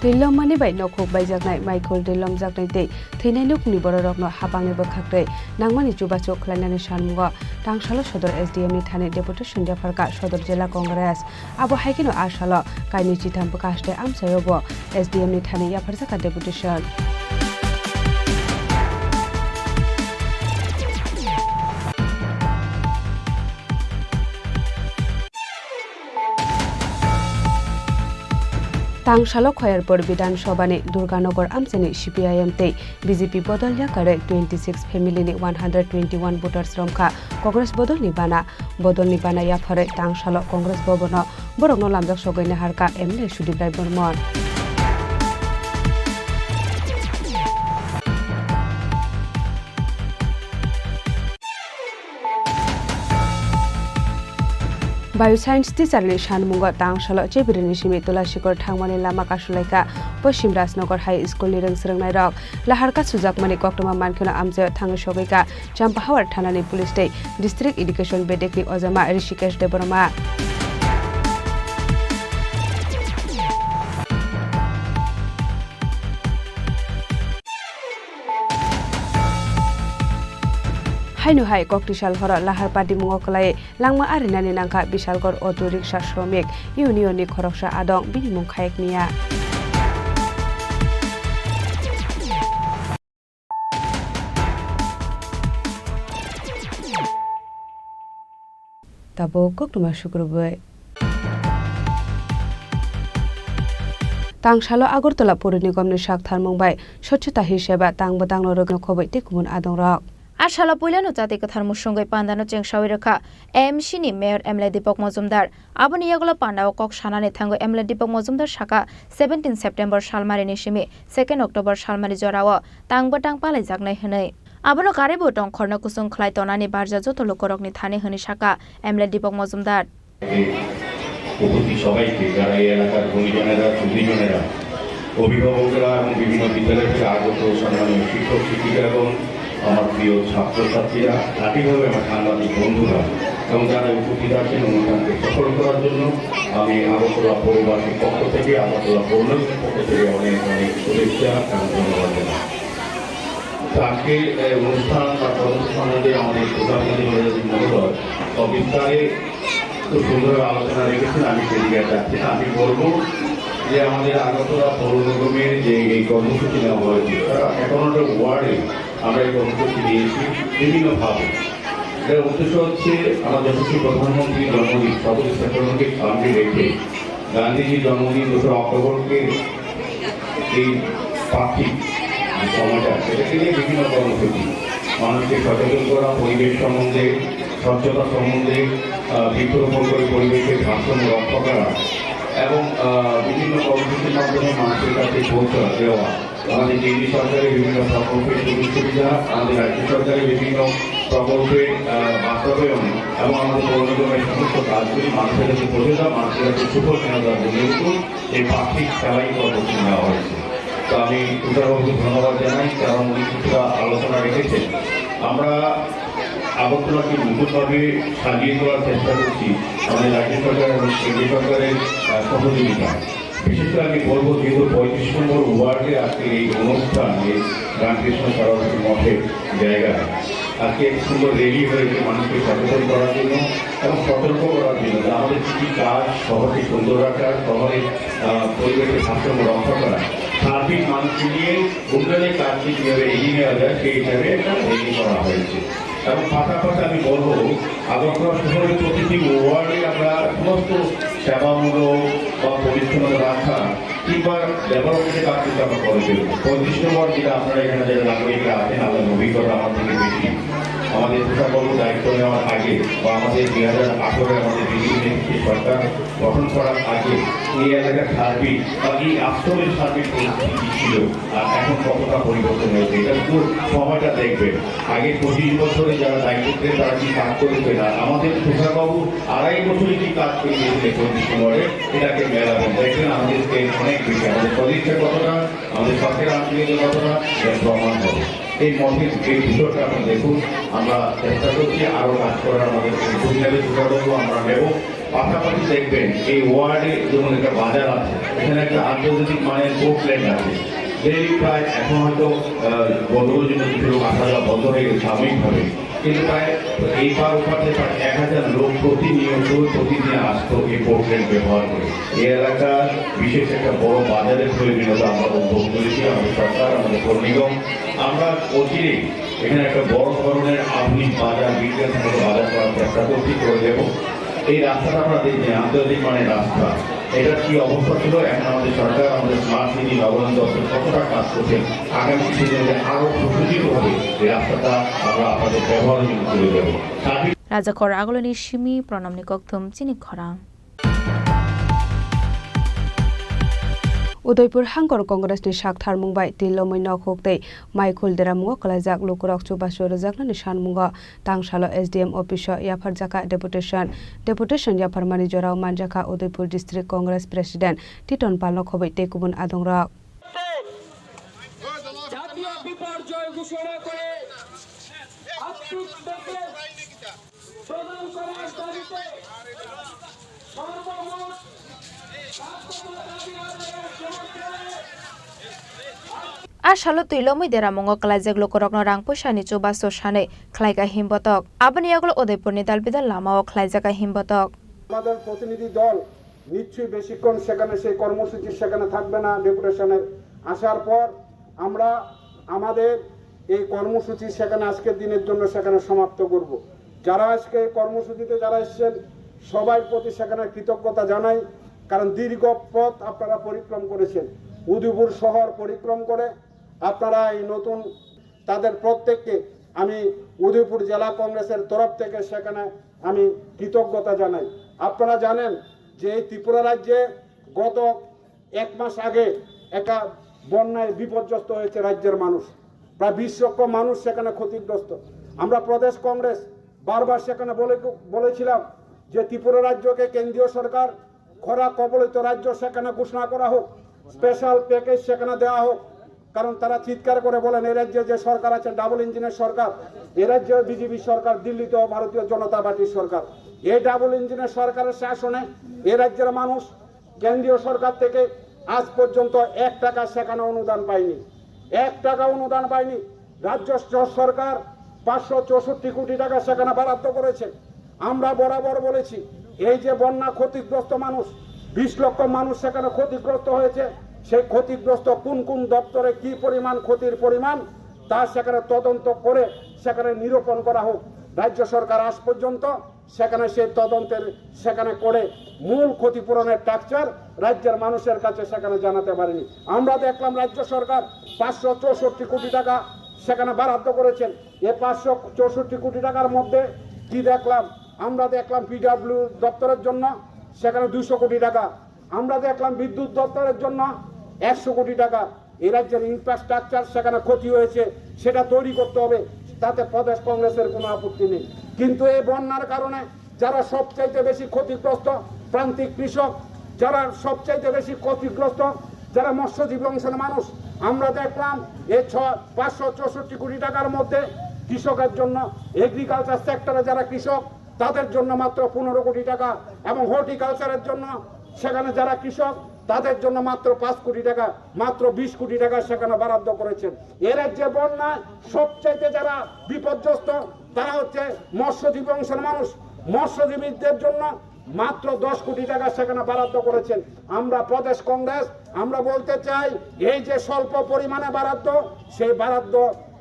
Twi lomani bai nokhuk baijaknai, maikhul twi lomjaknai tei thwinai nukni bororokno hapangni bwkhaktwi nangmani chubachu khlainani sanmungo Tangsalo Sodor S D M ni thani deputation yapharkha Sodor Jila Congress. Abo hai kheno a salo kainwi chitham bwkha haste amchaio bo S D M ni thani yapharjakha deputation. Tangsalo Khoyerpur Bidhan Sabhani Durganagar amchaini C P I M tei B J P bodol yakarwi twenty six family ni one hundred twenty one voters romkha Congress bodolni bana. Bodolni bana yapharwi Tangsalo Congress Bhavan o borokno lamjak sogwi naharkha M L A Sudip Rai Barman. Bioscience teacher ni sanmungo Tangsalo chebirni simi Tulasikhor thangmani lama kasulaikha Poschim Rajnagar High School ni rwng swrwngnairok. Laharkha sujakmani koktwma mankheno amchaio thangwi sogwikha Champahawar thanani police tei District Education bedekni ojama Rishikesh Debbarma. Haino hai koktisal horo lahar padimungo kwlai langma arinani nangkha Bishalgarh Auto Rickshaw Shramik Union ni khoroksa adong, bini mung Khayek Miya. Tabuk koktwma sukrubwi. Tangsalo Agartala Pur Nigomni sak tharmung bai Swachhata Hi Seva tang bwtangno rwkno khobwi tei kubun adongrok. A salo puilano chati kwthar musungwi pandano chengsawi rwkha A M C ni Mayor M L A Deepak Majumdar. Aboni yagulo pandao kok sanani thangwi M L A Deepak Majumdar saka, seventeen September salmarini simi second October salmari jorao tang bwtang palaijaknai hwnwi. Abono karwibo tongkhorno kusung khlai tonani barja joto lukurokni thani hwnwi saka M L A Deepak Majumdar. উপস্থিত সবাইকে, যারা এই এলাকার গুণীজনেরা, সুধীজনেরা, অভিভাবকরা এবং বিভিন্ন বিদ্যালয় থেকে আগত সম্মানীয় শিক্ষক শিক্ষিকা এবং আমার প্রিয় ছাত্রছাত্রীরা, একইভাবে আমার সাংবাদিক বন্ধুরা এবং যারা উপস্থিত আছেন অনুষ্ঠানকে সফল করার জন্য, আমি আগরতলা পৌরবাসীর পক্ষ থেকে, আগরতলা পৌর নিগমের পক্ষ থেকে অনেক অনেক শুভেচ্ছা এবং ধন্যবাদ জানাই। তো আজকে, এ, অনুষ্ঠান বা কর্মসূচি সম্বন্ধে আমাদের প্রধানমন্ত্রী মহোদয় যদি মনে হয়, সবিস্তারে খুব সুন্দর আলোচনা রেখেছেন, আমি সেদিকে আর যাচ্ছি না। আমি বলবো যে আমাদের আগরতলা পৌর নিগমের যে এই কর্মসূচি নেওয়া হয়েছে, তারা একান্নটা ওয়ার্ডে আমরা এই কর্মসূচি নিয়েছি বিভিন্নভাবে। এর উদ্দেশ্য হচ্ছে আমার যশস্বী প্রধানমন্ত্রীর জন্মদিন, সর্বোচ্চ সেপ্টেম্বরকে সামনে রেখে গান্ধীজির জন্মদিন দোসরা অক্টোবরকে এই পাখি যে সময়টা, সেটাকে নিয়ে বিভিন্ন কর্মসূচি, মানুষকে সচেতন করা, পরিবেশ সম্বন্ধে, স্বচ্ছতা সম্বন্ধে, আহ, বৃক্ষরোপণ করে পরিবেশের ভারসাম্য রক্ষা করা এবং, আহ, বিভিন্ন কর্মসূচির মাধ্যমে মানুষের কাছে পৌঁছে দেওয়া। আমাদের কেন্দ্রীয় সরকারের বিভিন্ন প্রকল্পের সুযোগ সুবিধা, আমাদের রাজ্য সরকারের বিভিন্ন প্রকল্পের, আহ, বাস্তবায়ন এবং আমাদের পৌর নিগমের সমস্ত কাজগুলি মানুষের কাছে পৌঁছে দেওয়া, মানুষের কাছে সুফল এনে দেওয়ার জন্য কিন্তু এই পাখির সেলাই কর্মসূচি নেওয়া হয়েছে। তো আমি তুষারবাবুকে ধন্যবাদ জানাই, কারণ উনি কিছুটা আলোচনা রেখেছেন। আমরা আগরতলাকে নতুনভাবে সাজিয়ে তোলার চেষ্টা করছি আমাদের রাজ্য সরকার এবং কেন্দ্রীয় সরকারের, আহ, সহযোগিতা। বিশেষ করে আমি বলবো, যেহেতু পঁয়ত্রিশ নম্বর ওয়ার্ডে আজকে এই অনুষ্ঠান, এই রামকৃষ্ণ সরস্বতী মঠের জায়গা, আজকে এক সুন্দর র‍্যালি হয়েছে মানুষকে সচেতন করার জন্য এবং সতর্ক করার জন্য যে আমাদের কি কি কাজ শহরকে সুন্দর রাখার, শহরে, আহ, পরিবেশের ভারসাম্য রক্ষা করা, সার্বিক মানুষকে নিয়ে উন্নয়নের কাজকে কীভাবে এগিয়ে নেওয়া যায়, সেই হিসাবে একটা র‍্যালি করা হয়েছে। এবং পাশাপাশি আমি বলবো, আগরতলা শহরের প্রতিটি ওয়ার্ডে আমরা সমস্ত সেবামূলক বা পরিচ্ছন্নতা রাখা কিংবা ডেভেলপমেন্টের কাজ কিন্তু আমরা করে চলবো। পঁয়ত্রিশ নম্বর, যেটা আপনারা এখানে যারা নাগরিকরা আছেন, আপনাদের অভিজ্ঞতা আমার থেকে বেশি। আমাদের তুষারবাবুর দায়িত্ব নেওয়ার আগে বা আমাদের দুই হাজার আঠারোয় আমাদের বিজেপি নেতৃত্বে সরকার গঠন করার আগে এই এলাকার সার্বিক বা এই আশ্রমের সার্বিক পরিস্থিতি কি ছিল আর এখন কতটা পরিবর্তন হয়েছে, এটা শুধু সময়টা দেখবে। আগে পঁচিশ বছরে যারা দায়িত্ব ছিলেন, তারা কি কাজ করেছেন, আর আমাদের তুষারবাবু আড়াই বছরে কি কাজ করে গেছিলেন পঁচিশ নম্বরে, এটাকে মেলাবেন, দেখবেন আমাদের স্ট্রেংথ অনেক বেশি, আমাদের সদিচ্ছা কতটা, আমাদের সরকার আন্তরিকতা কতটা, এটা প্রমাণ হবে। এই মঠের এই ভিতরটা আপনারা দেখুন, আমরা চেষ্টা করছি আরো কাজ করার, আমাদের ভূমিকা তুষারবাবু আমরা নেব। পাশাপাশি দেখবেন এই ওয়ার্ডে যেমন একটা বাজার আছে, এখানে একটা আন্তর্জাতিক মানের পোর্টল্যান্ড আছে, ডেইলি প্রায় এখন হয়তো, আহ, গন্ডগোল জন্য কিছু লোক আসা যাওয়া বন্ধ হয়ে গেছে সাময়িকভাবে, কিন্তু প্রায় এই পার ওপারে প্রায় এক হাজার লোক প্রতিনিয়ত প্রতিদিন আসতো এই পোর্টল্যান্ড ব্যবহার করে। এই এলাকার বিশেষ একটা বড় বাজারের প্রয়োজনীয়তা আমরা অনুভব করেছি, আমাদের সরকার, আমাদের পৌর নিগম। আমরা অচিরেই এখানে একটা বড় ধরনের আধুনিক বাজার, বিজ্ঞানসম্মত বাজার করার চেষ্টা করছি, করে দেব। এই রাস্তাটা আপনারা দেখবেন, আন্তর্জাতিক মানের রাস্তা, এটার কি অবস্থা ছিল, এখন আমাদের সরকার, আমাদের স্মার্ট সিটি নগরায়ণ দপ্তর কতটা কাজ করছেন, আগামী দিনে যাতে আরো সুসজ্জিতভাবে এই রাস্তাটা আমরা আপনাদের ব্যবহারের জন্য তুলে দেব। সার্বিক রাজাখর আগলনি simi Pranamni kokthum chini khorang. Udaipur Hangkor Congress ni sak tharmung bai Tilomwi Nokhuk tei Maikhul deramungo kwlaijak lukurok chubachu rwjaknani sanmungo tangsalo S D M office o yapharjakha deputation. Deputation yapharmani jorao manjakha Udaipur District Congress President Titon Palno khobwi tei kubun adongrok. জাতীয় বিপর্যয় ঘোষণা করে আর্থিক প্যাকেজ প্রদান করার দাবিতে সর্বমোট সাত দফা দাবি আদায়ের সমর্থনে A salo Tilomwi deramungo kwlaijak lukurokno rang puisani chubachu sanwi khlaikha himbotok. Aboni yagulo Udaipurni dalbidal lamao khlaijakha himbotok. আমাদের প্রতিনিধি দল নিশ্চয়ই বেশিক্ষণ সেখানে সেই কর্মসূচির সেখানে থাকবে না। ডেপুটেশনের আসার পর আমরা আমাদের এই কর্মসূচি সেখানে আজকের দিনের জন্য সেখানে সমাপ্ত করব। যারা আজকে কর্মসূচিতে যারা এসেছেন, সবার প্রতি সেখানে কৃতজ্ঞতা জানাই, কারণ দীর্ঘ পথ আপনারা পরিক্রম করেছেন, উদয়পুর শহর পরিক্রম করে আপনারা এই নতুন, তাদের প্রত্যেককে আমি উদয়পুর জেলা কংগ্রেসের তরফ থেকে সেখানে আমি কৃতজ্ঞতা জানাই। আপনারা জানেন যে এই ত্রিপুরা রাজ্যে গত এক মাস আগে একটা বন্যায় বিপর্যস্ত হয়েছে রাজ্যের মানুষ, প্রায় বিশ লক্ষ মানুষ সেখানে ক্ষতিগ্রস্ত। আমরা প্রদেশ কংগ্রেস বারবার সেখানে বলে, বলেছিলাম যে ত্রিপুরা রাজ্যকে কেন্দ্রীয় সরকার খরা কবলিত রাজ্য সেখানে ঘোষণা করা হোক, স্পেশাল প্যাকেজ সেখানে দেওয়া হোক, কারণ তারা চিৎকার করে বলেন এই রাজ্যে যে সরকার আছে ডাবল ইঞ্জিনের সরকার, এই রাজ্যে বিজেপি সরকার, দিল্লিতেও ভারতীয় জনতা পার্টির সরকার। এই ডাবল ইঞ্জিনের সরকারের শাসনে এই রাজ্যের মানুষ কেন্দ্রীয় সরকার থেকে আজ পর্যন্ত এক টাকা সেখানে অনুদান পায়নি, এক টাকা অনুদান পায়নি। রাজ্য স-, সরকার পাঁচশো চৌষট্টি কোটি টাকা সেখানে বরাদ্দ করেছে। আমরা বরাবর বলেছি, এই যে বন্যা ক্ষতিগ্রস্ত মানুষ, বিশ লক্ষ মানুষ সেখানে ক্ষতিগ্রস্ত হয়েছে, সেই ক্ষতিগ্রস্ত কোন কোন দপ্তরে কি পরিমাণ ক্ষতির পরিমাণ, তা সেখানে তদন্ত করে সেখানে নিরূপণ করা হোক। রাজ্য সরকার আজ পর্যন্ত সেখানে সেই তদন্তের সেখানে করে মূল ক্ষতিপূরণের স্ট্রাকচার রাজ্যের মানুষের কাছে সেখানে জানাতে পারেনি। আমরা দেখলাম রাজ্য সরকার পাঁচশো চৌষট্টি কোটি টাকা সেখানে বরাদ্দ করেছেন। এ পাঁচশো চৌষট্টি কোটি টাকার মধ্যে কি দেখলাম? আমরা দেখলাম পিডব্লিউ দপ্তরের জন্য সেখানে দুইশো কোটি টাকা, আমরা দেখলাম বিদ্যুৎ দপ্তরের জন্য একশো কোটি টাকা। এই রাজ্যের ইনফ্রাস্ট্রাকচার সেখানে ক্ষতি হয়েছে, সেটা তৈরি করতে হবে, তাতে প্রদেশ কংগ্রেসের কোনো আপত্তি নেই। কিন্তু এই বন্যার কারণে যারা সবচাইতে বেশি ক্ষতিগ্রস্ত, প্রান্তিক কৃষক, যারা সবচাইতে বেশি ক্ষতিগ্রস্ত, যারা মৎস্যজীবী অংশের মানুষ, আমরা দেখলাম এই ছ পাঁচশো চৌষট্টি কোটি টাকার মধ্যে কৃষকের জন্য, এগ্রিকালচার সেক্টরে যারা কৃষক, তাদের জন্য মাত্র পনেরো কোটি টাকা, এবং হর্টিকালচারের জন্য সেখানে যারা কৃষক, তাদের জন্য মাত্র পাঁচ কোটি টাকা, মাত্র বিশ কোটি টাকা সেখানে বরাদ্দ করেছেন। এ রাজ্যে বন্যায় সবচাইতে যারা বিপর্যস্ত, তারা হচ্ছে মৎস্যজীবী অংশের মানুষ। মৎস্যজীবীদের জন্য মাত্র দশ কোটি টাকা সেখানে বরাদ্দ করেছেন। আমরা প্রদেশ কংগ্রেস, আমরা বলতে চাই, এই যে স্বল্প পরিমাণে বরাদ্দ, সেই বরাদ্দ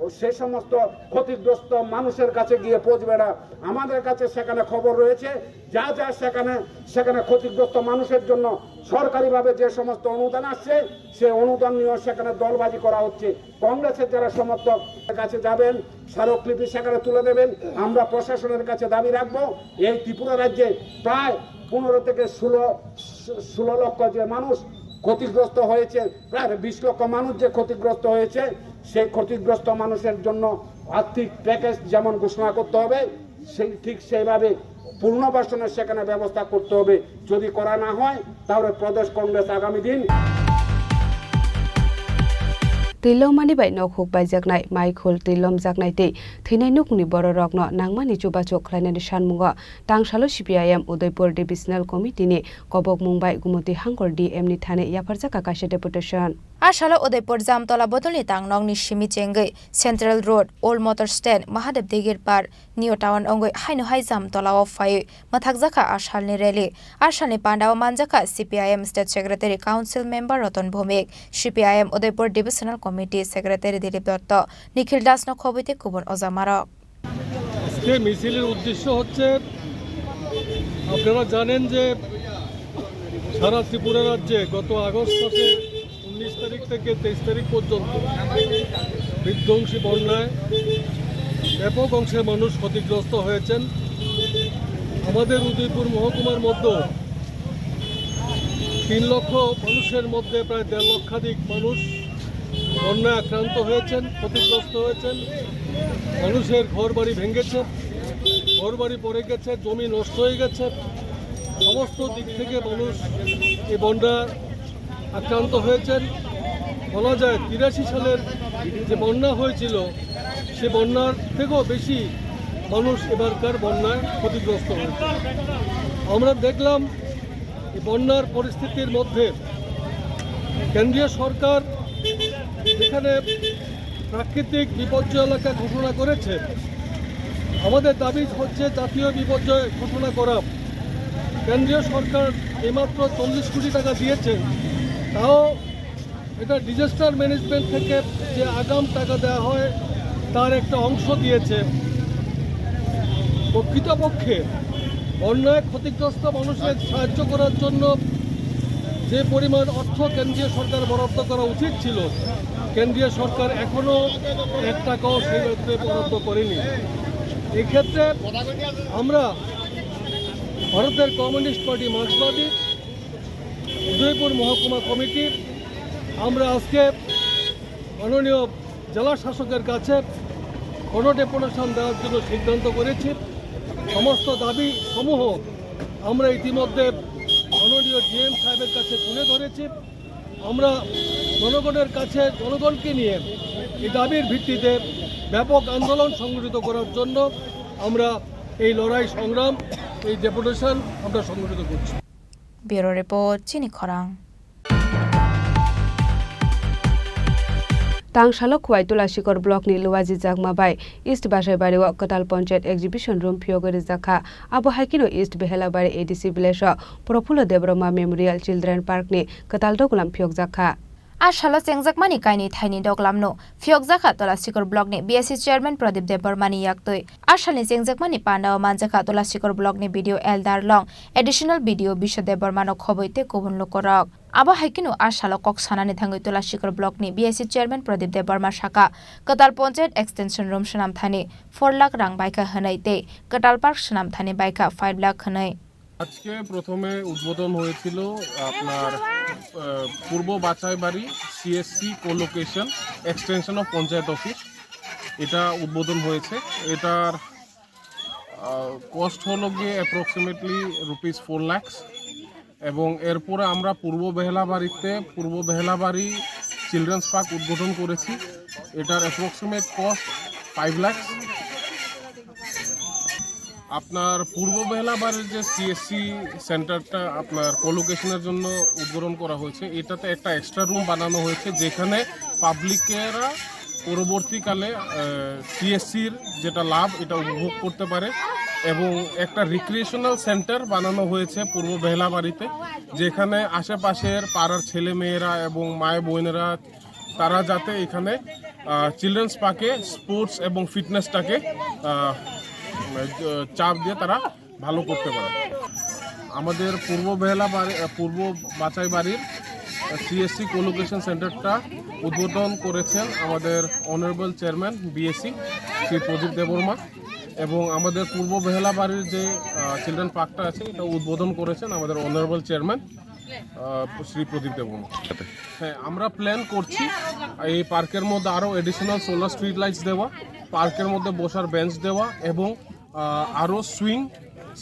ও সে সমস্ত ক্ষতিগ্রস্ত মানুষের কাছে গিয়ে পৌঁছবে না। আমাদের কাছে সেখানে খবর রয়েছে, যা যা সেখানে, সেখানে ক্ষতিগ্রস্ত মানুষের জন্য সরকারিভাবে যে সমস্ত অনুদান আসছে, সে অনুদান নিয়েও সেখানে দলবাজি করা হচ্ছে। কংগ্রেসের যারা সমর্থক কাছে যাবেন, স্মারকলিপি সেখানে তুলে দেবেন। আমরা প্রশাসনের কাছে দাবি রাখবো, এই ত্রিপুরা রাজ্যে প্রায় পনেরো থেকে ষোলো, ষোলো লক্ষ যে মানুষ ক্ষতিগ্রস্ত হয়েছে, প্রায় বিশ লক্ষ মানুষ যে ক্ষতিগ্রস্ত হয়েছে, সেই ক্ষতিগ্রস্ত মানুষের জন্য আর্থিক প্যাকেজ যেমন ঘোষণা করতে হবে, সেই, ঠিক সেইভাবে পুনর্বাসনের সেখানে ব্যবস্থা করতে হবে। যদি করা না হয়, তাহলে প্রদেশ কংগ্রেস আগামী দিন Twilomani bai nokhuk baijaknai, maikhul twilomjaknai tei thwinai nukni bororokno nangmani chubachu khlainani sanmungo tangsalo C P I M Udaipur Divisional Committee ni kobokmung bai Gumoti Hangkor D M ni thani yapharjakha kaisa deputation. A salo Udaipur Jamtola bodolni tangnokni simi chengwi Central Road, Old Motor Stand, Mahadev Digir Par, New Town wngwi haino hai Jamtolao phaiwi mwthakjakha a salni rally. A salni pandao manjakha C P I M State Secretary Council Member Roton Bhowmik, C P I M Udaipur Divisional Committee Secretary Dilip Dotto, Nikhil Das no khobwi tei kubun ojamarok. আজকে মিছিলের উদ্দেশ্য হচ্ছে, আপনারা জানেন যে সারা ত্রিপুরা রাজ্যে গত আগস্ট মাসে উনিশ তারিখ থেকে তেইশ তারিখ পর্যন্ত বিধ্বংসী বন্যায় ব্যাপক অংশের মানুষ ক্ষতিগ্রস্ত হয়েছেন। আমাদের উদয়পুর মহকুমার মধ্যে তিন লক্ষ মানুষের মধ্যে প্রায় দেড় লক্ষাধিক মানুষ বন্যায় আক্রান্ত হয়েছেন, ক্ষতিগ্রস্ত হয়েছেন। মানুষের ঘর বাড়ি ভেঙেছে, ঘর বাড়ি পড়ে গেছে, জমি নষ্ট হয়ে গেছে। সমস্ত দিক থেকে মানুষ এই বন্যা আক্রান্ত হয়েছেন। বলা যায়, তিরাশি সালের যে বন্যা হয়েছিল, সে বন্যার থেকেও বেশি মানুষ এবারকার বন্যায় ক্ষতিগ্রস্ত হয়েছে। আমরা দেখলাম, এই বন্যার পরিস্থিতির মধ্যে কেন্দ্রীয় সরকার যেখানে প্রাকৃতিক বিপর্যয় এলাকা ঘোষণা করেছে, আমাদের দাবি হচ্ছে জাতীয় বিপর্যয় ঘোষণা করা। কেন্দ্রীয় সরকার এইমাত্র চল্লিশ কোটি টাকা দিয়েছে, তাও এটা ডিজাস্টার ম্যানেজমেন্ট থেকে যে আগাম টাকা দেওয়া হয়, তার একটা অংশ দিয়েছে। প্রকৃতপক্ষে অন্যায় ক্ষতিগ্রস্ত মানুষের সাহায্য করার জন্য যে পরিমাণ অর্থ কেন্দ্রীয় সরকার বরাদ্দ করা উচিত ছিল, কেন্দ্রীয় সরকার এখনো এক টাকাও সেই অর্থে বরাদ্দ করেনি। এক্ষেত্রে আমরা ভারতের কমিউনিস্ট পার্টি মার্ক্সবাদী উদয়পুর মহকুমা কমিটি, আমরা আজকে মাননীয় জেলা শাসকের কাছে গণডেপুটেশন দেওয়ার জন্য সিদ্ধান্ত করেছি। সমস্ত দাবি সমূহ আমরা ইতিমধ্যে মাননীয় ডিএম সাহেবের কাছে তুলে ধরেছি। আমরা জনগণের কাছে, জনগণকে নিয়ে এই দাবির ভিত্তিতে ব্যাপক আন্দোলন সংগঠিত করার জন্য আমরা এই লড়াই সংগ্রাম, এই ডেপুটেশন আমরা সংগঠিত করছি। Bureau Report, Chini Khorang. Tang salo Khwai Tulasikor Block ni Luwaji Jakma bai East Basaibari o Kwtal Panchayat Exhibition Room phiyogwi rijak kha. Abo hai kheno East Behelabari A D C Village o Profullo Debbarma Memorial Children Park ni kwtal doglam phiyokjak kha. A salo chengjakmani kainwi thaini doglamno phiyokjakha Tolasikor Blockni B S C Chairman Pradip Debbarmani yaktwi. A salni chengjakmani pandao manjakha Tolasikor Blockni B D O L Darlong, Additional B D O Biswa Debbarmano khobwi tei kubun lukurok. Abo hai kheno a salo kok sanani thangwi Tolasikor Blockni B S C Chairman Pradip Debbarma sakha, kwtal Panchayat Extension Room swnamthani four lakh rang baikha hwnwi tei kwtal park swnamthani baikha five lakh hwnwi. আজকে প্রথমে উদ্বোধন হয়েছিল আপনার, আহ, পূর্ব Bachaibari CSC colocation extension of panchayat office, এটা উদ্বোধন হয়েছে। এটার, আহ, কস্ট হলো গিয়ে অ্যাপ্রক্সিমেটলি রুপিস ফোর লাখস। এবং এরপরে আমরা পূর্ব বেহলাবাড়িতে পূর্ব বেহলাবাড়ি চিলড্রেন্স পার্ক উদ্বোধন করেছি। এটার অ্যাপ্রক্সিমেট কস্ট ফাইভ লাখস। আপনার পূর্ব বেহলাবাড়ির যে সিএসসি সেন্টারটা আপনার কোলোকেশনের জন্য উদ্বোধন করা হয়েছে, এটাতে একটা এক্সট্রা রুম বানানো হয়েছে, যেখানে পাবলিকেরা পরবর্তীকালে, আহ, সিএসসির যেটা লাভ, এটা উপভোগ করতে পারে। এবং একটা রিক্রিয়েশনাল সেন্টার বানানো হয়েছে পূর্ব বেহলাবাড়িতে, যেখানে আশেপাশের পাড়ার ছেলে মেয়েরা এবং মায়ের বোনেরা তারা যাতে এখানে, আহ, চিলড্রেন্স পার্কে স্পোর্টস এবং ফিটনেসটাকে, আহ, চাপ দিয়ে তারা ভালো করতে পারে। আমাদের পূর্ব বেহলা বাড়ি, আহ, পূর্ব বাচাই বাড়ির, আহ, সিএসসি কোলোকেশন সেন্টারটা উদ্বোধন করেছেন আমাদের অনারেবল চেয়ারম্যান বিএসসি শ্রী প্রদীপ দেববর্মা, এবং আমাদের পূর্ব বেহলা বাড়ির যে, আহ, চিলড্রেন পার্কটা আছে, এটা উদ্বোধন করেছেন আমাদের অনারেবল চেয়ারম্যান, আহ, শ্রী প্রদীপ দেববর্মা। হ্যাঁ, আমরা প্ল্যান করছি এই পার্কের মধ্যে আরও অ্যাডিশনাল সোলার স্ট্রিট লাইটস দেওয়া, পার্কের মধ্যে বসার বেঞ্চ দেওয়া এবং, আহ, আরও swing,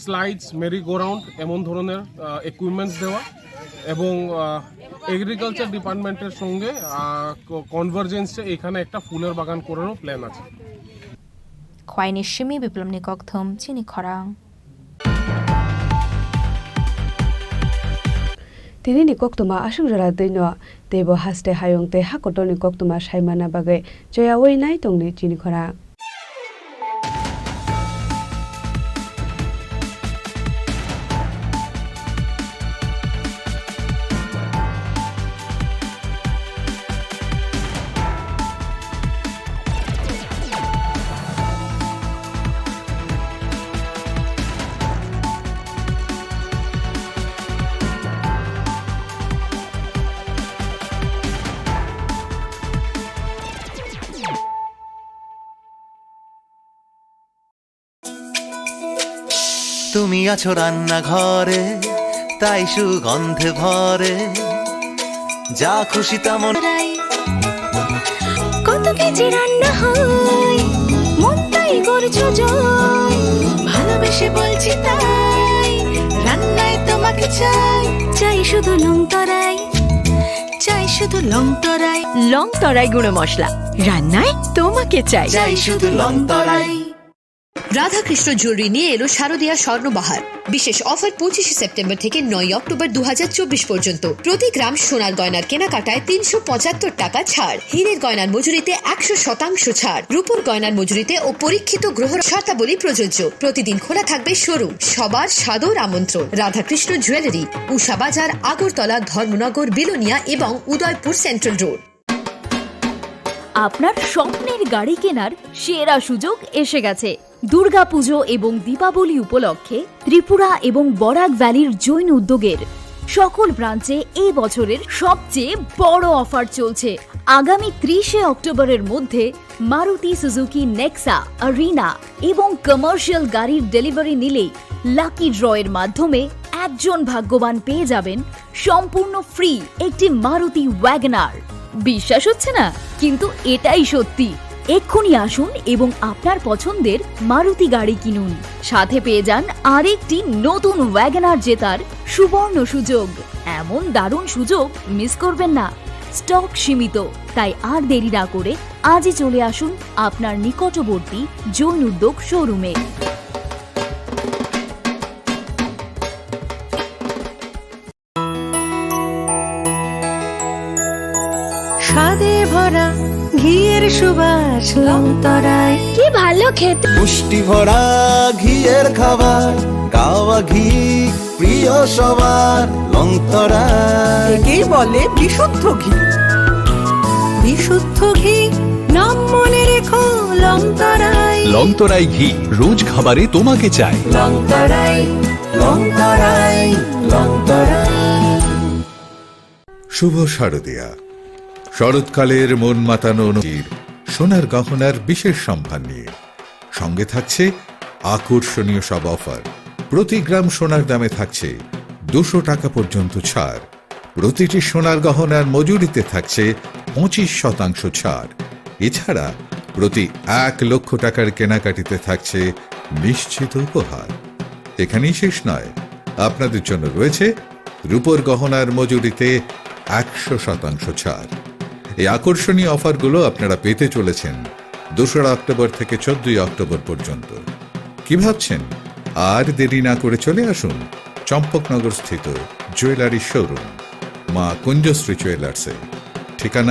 slides, Mary go round এমন ধরনের, আহ, ইকুইপমেন্টস দেওয়া এবং, আহ, এগ্রিকালচার ডিপার্টমেন্টের সঙ্গে, আহ, ক-, কনভারজেন্সে এখানে একটা ফুলের বাগান করারও প্ল্যান আছে। Khwaini simi biplopni kokthum chini khorang. Tinini koktwma aswk jora twino, teibo haste hayung tei hakotorni koktwma saimana bagwi choyaui nai tongni chini khorang. তুমি আছো রান্নাঘরে, তাই সুগন্ধে ভরে, যা খুশি তা মনে। কত কেজি রান্না হয়, মনটাই করছো জয়। ভালোবেসে বলছি তাই, রান্নায় তোমাকে চাই। চাই শুধু লং তরাই, চাই শুধু লং তরাই। লং তরাই গুঁড়ো মশলা, রান্নায় তোমাকে চাই। চাই শুধু লং তরাই। রাধাকৃষ্ণ জুয়েলারি নিয়ে এলো শারদীয়া স্বর্ণবাহার। বিশেষ অফার পঁচিশে সেপ্টেম্বর থেকে নয় অক্টোবর দু হাজার চব্বিশ পর্যন্ত। প্রতি গ্রাম সোনার গয়নার কেনাকাটায় তিনশো পঁচাত্তর টাকা ছাড়, হীরের গয়নার মজুরিতে একশো শতাংশ ছাড়, রূপোর গয়নার মজুরিতে ও পরীক্ষিত গ্রহ শর্তাবলী প্রযোজ্য। প্রতিদিন খোলা থাকবে শোরুম। সবার সাদর আমন্ত্রণ। রাধাকৃষ্ণ জুয়েলারি, উষা বাজার, আগরতলা, ধর্মনগর, বিলোনিয়া এবং উদয়পুর সেন্ট্রাল রোড। আপনার স্বপ্নের গাড়ি কেনার সেরা সুযোগ এসে গেছে। দুর্গাপুজো এবং দীপাবলি উপলক্ষে ত্রিপুরা এবং বরাক ভ্যালির জৈন উদ্যোগের সকল ব্রাঞ্চে এই বছরের সবচেয়ে বড় অফার চলছে। আগামী ত্রিশে অক্টোবরের মধ্যে মারুতি সুজুকি নেক্সা, আরিনা এবং কমার্শিয়াল গাড়ির ডেলিভারি নিলেই লাকি ড্রয়ের মাধ্যমে একজন ভাগ্যবান পেয়ে যাবেন সম্পূর্ণ ফ্রি একটি মারুতি ওয়াগনার। বিশ্বাস হচ্ছে না, কিন্তু এটাই সত্যি। এক্ষুনি আসুন এবং আপনার পছন্দের মারুতি গাড়ি কিনুন। সাথে পেয়ে যান আরেকটি নতুন ওয়াগনার জেতার সুবর্ণ সুযোগ। এমন দারুণ সুযোগ মিস করবেন না। স্টক সীমিত, তাই আর দেরি না করে আজই চলে আসুন আপনার নিকটবর্তী জৈন উদ্যোগ শোরুমে। স্বাদে ভরা ঘিয়ের সুবাস লংতরায়। কি ভালো খেতে। পুষ্টি ভরা ঘিয়ের খাবার, গাওয়া ঘি প্রিয় সবার, লংতরায়। একেই বলে বিশুদ্ধ ঘি। বিশুদ্ধ ঘি, নাম মনে রেখো লংতরায়। লংতরাই ঘি, রোজ খাবারে তোমাকে চাই। লংতরায়, লংতরায়, লংতরায়। শুভ শারদিয়া। শরৎকালের মন মাতানো অনুভূতির সোনার গহনার বিশেষ সম্ভার নিয়ে সঙ্গে থাকছে আকর্ষণীয় সব অফার। প্রতি গ্রাম সোনার দামে থাকছে দুশো টাকা পর্যন্ত ছাড়। প্রতিটি সোনার গহনার মজুরিতে থাকছে পঁচিশ শতাংশ ছাড়। এছাড়া প্রতি এক লক্ষ টাকার কেনাকাটিতে থাকছে নিশ্চিত উপহার। এখানেই শেষ নয়, আপনাদের জন্য রয়েছে রূপোর গহনার মজুরিতে একশো শতাংশ ছাড়। এই আকর্ষণীয় অফারগুলো আপনারা পেতে চলেছেন দোসরা অক্টোবর থেকে চোদ্দই অক্টোবর পর্যন্ত। কি ভাবছেন? আর দেরি না করে চলে আসুন চম্পকনগর স্থিত জুয়েলারি শোরুম মা কুঞ্জশ্রী জুয়েলার্সে। ঠিকানা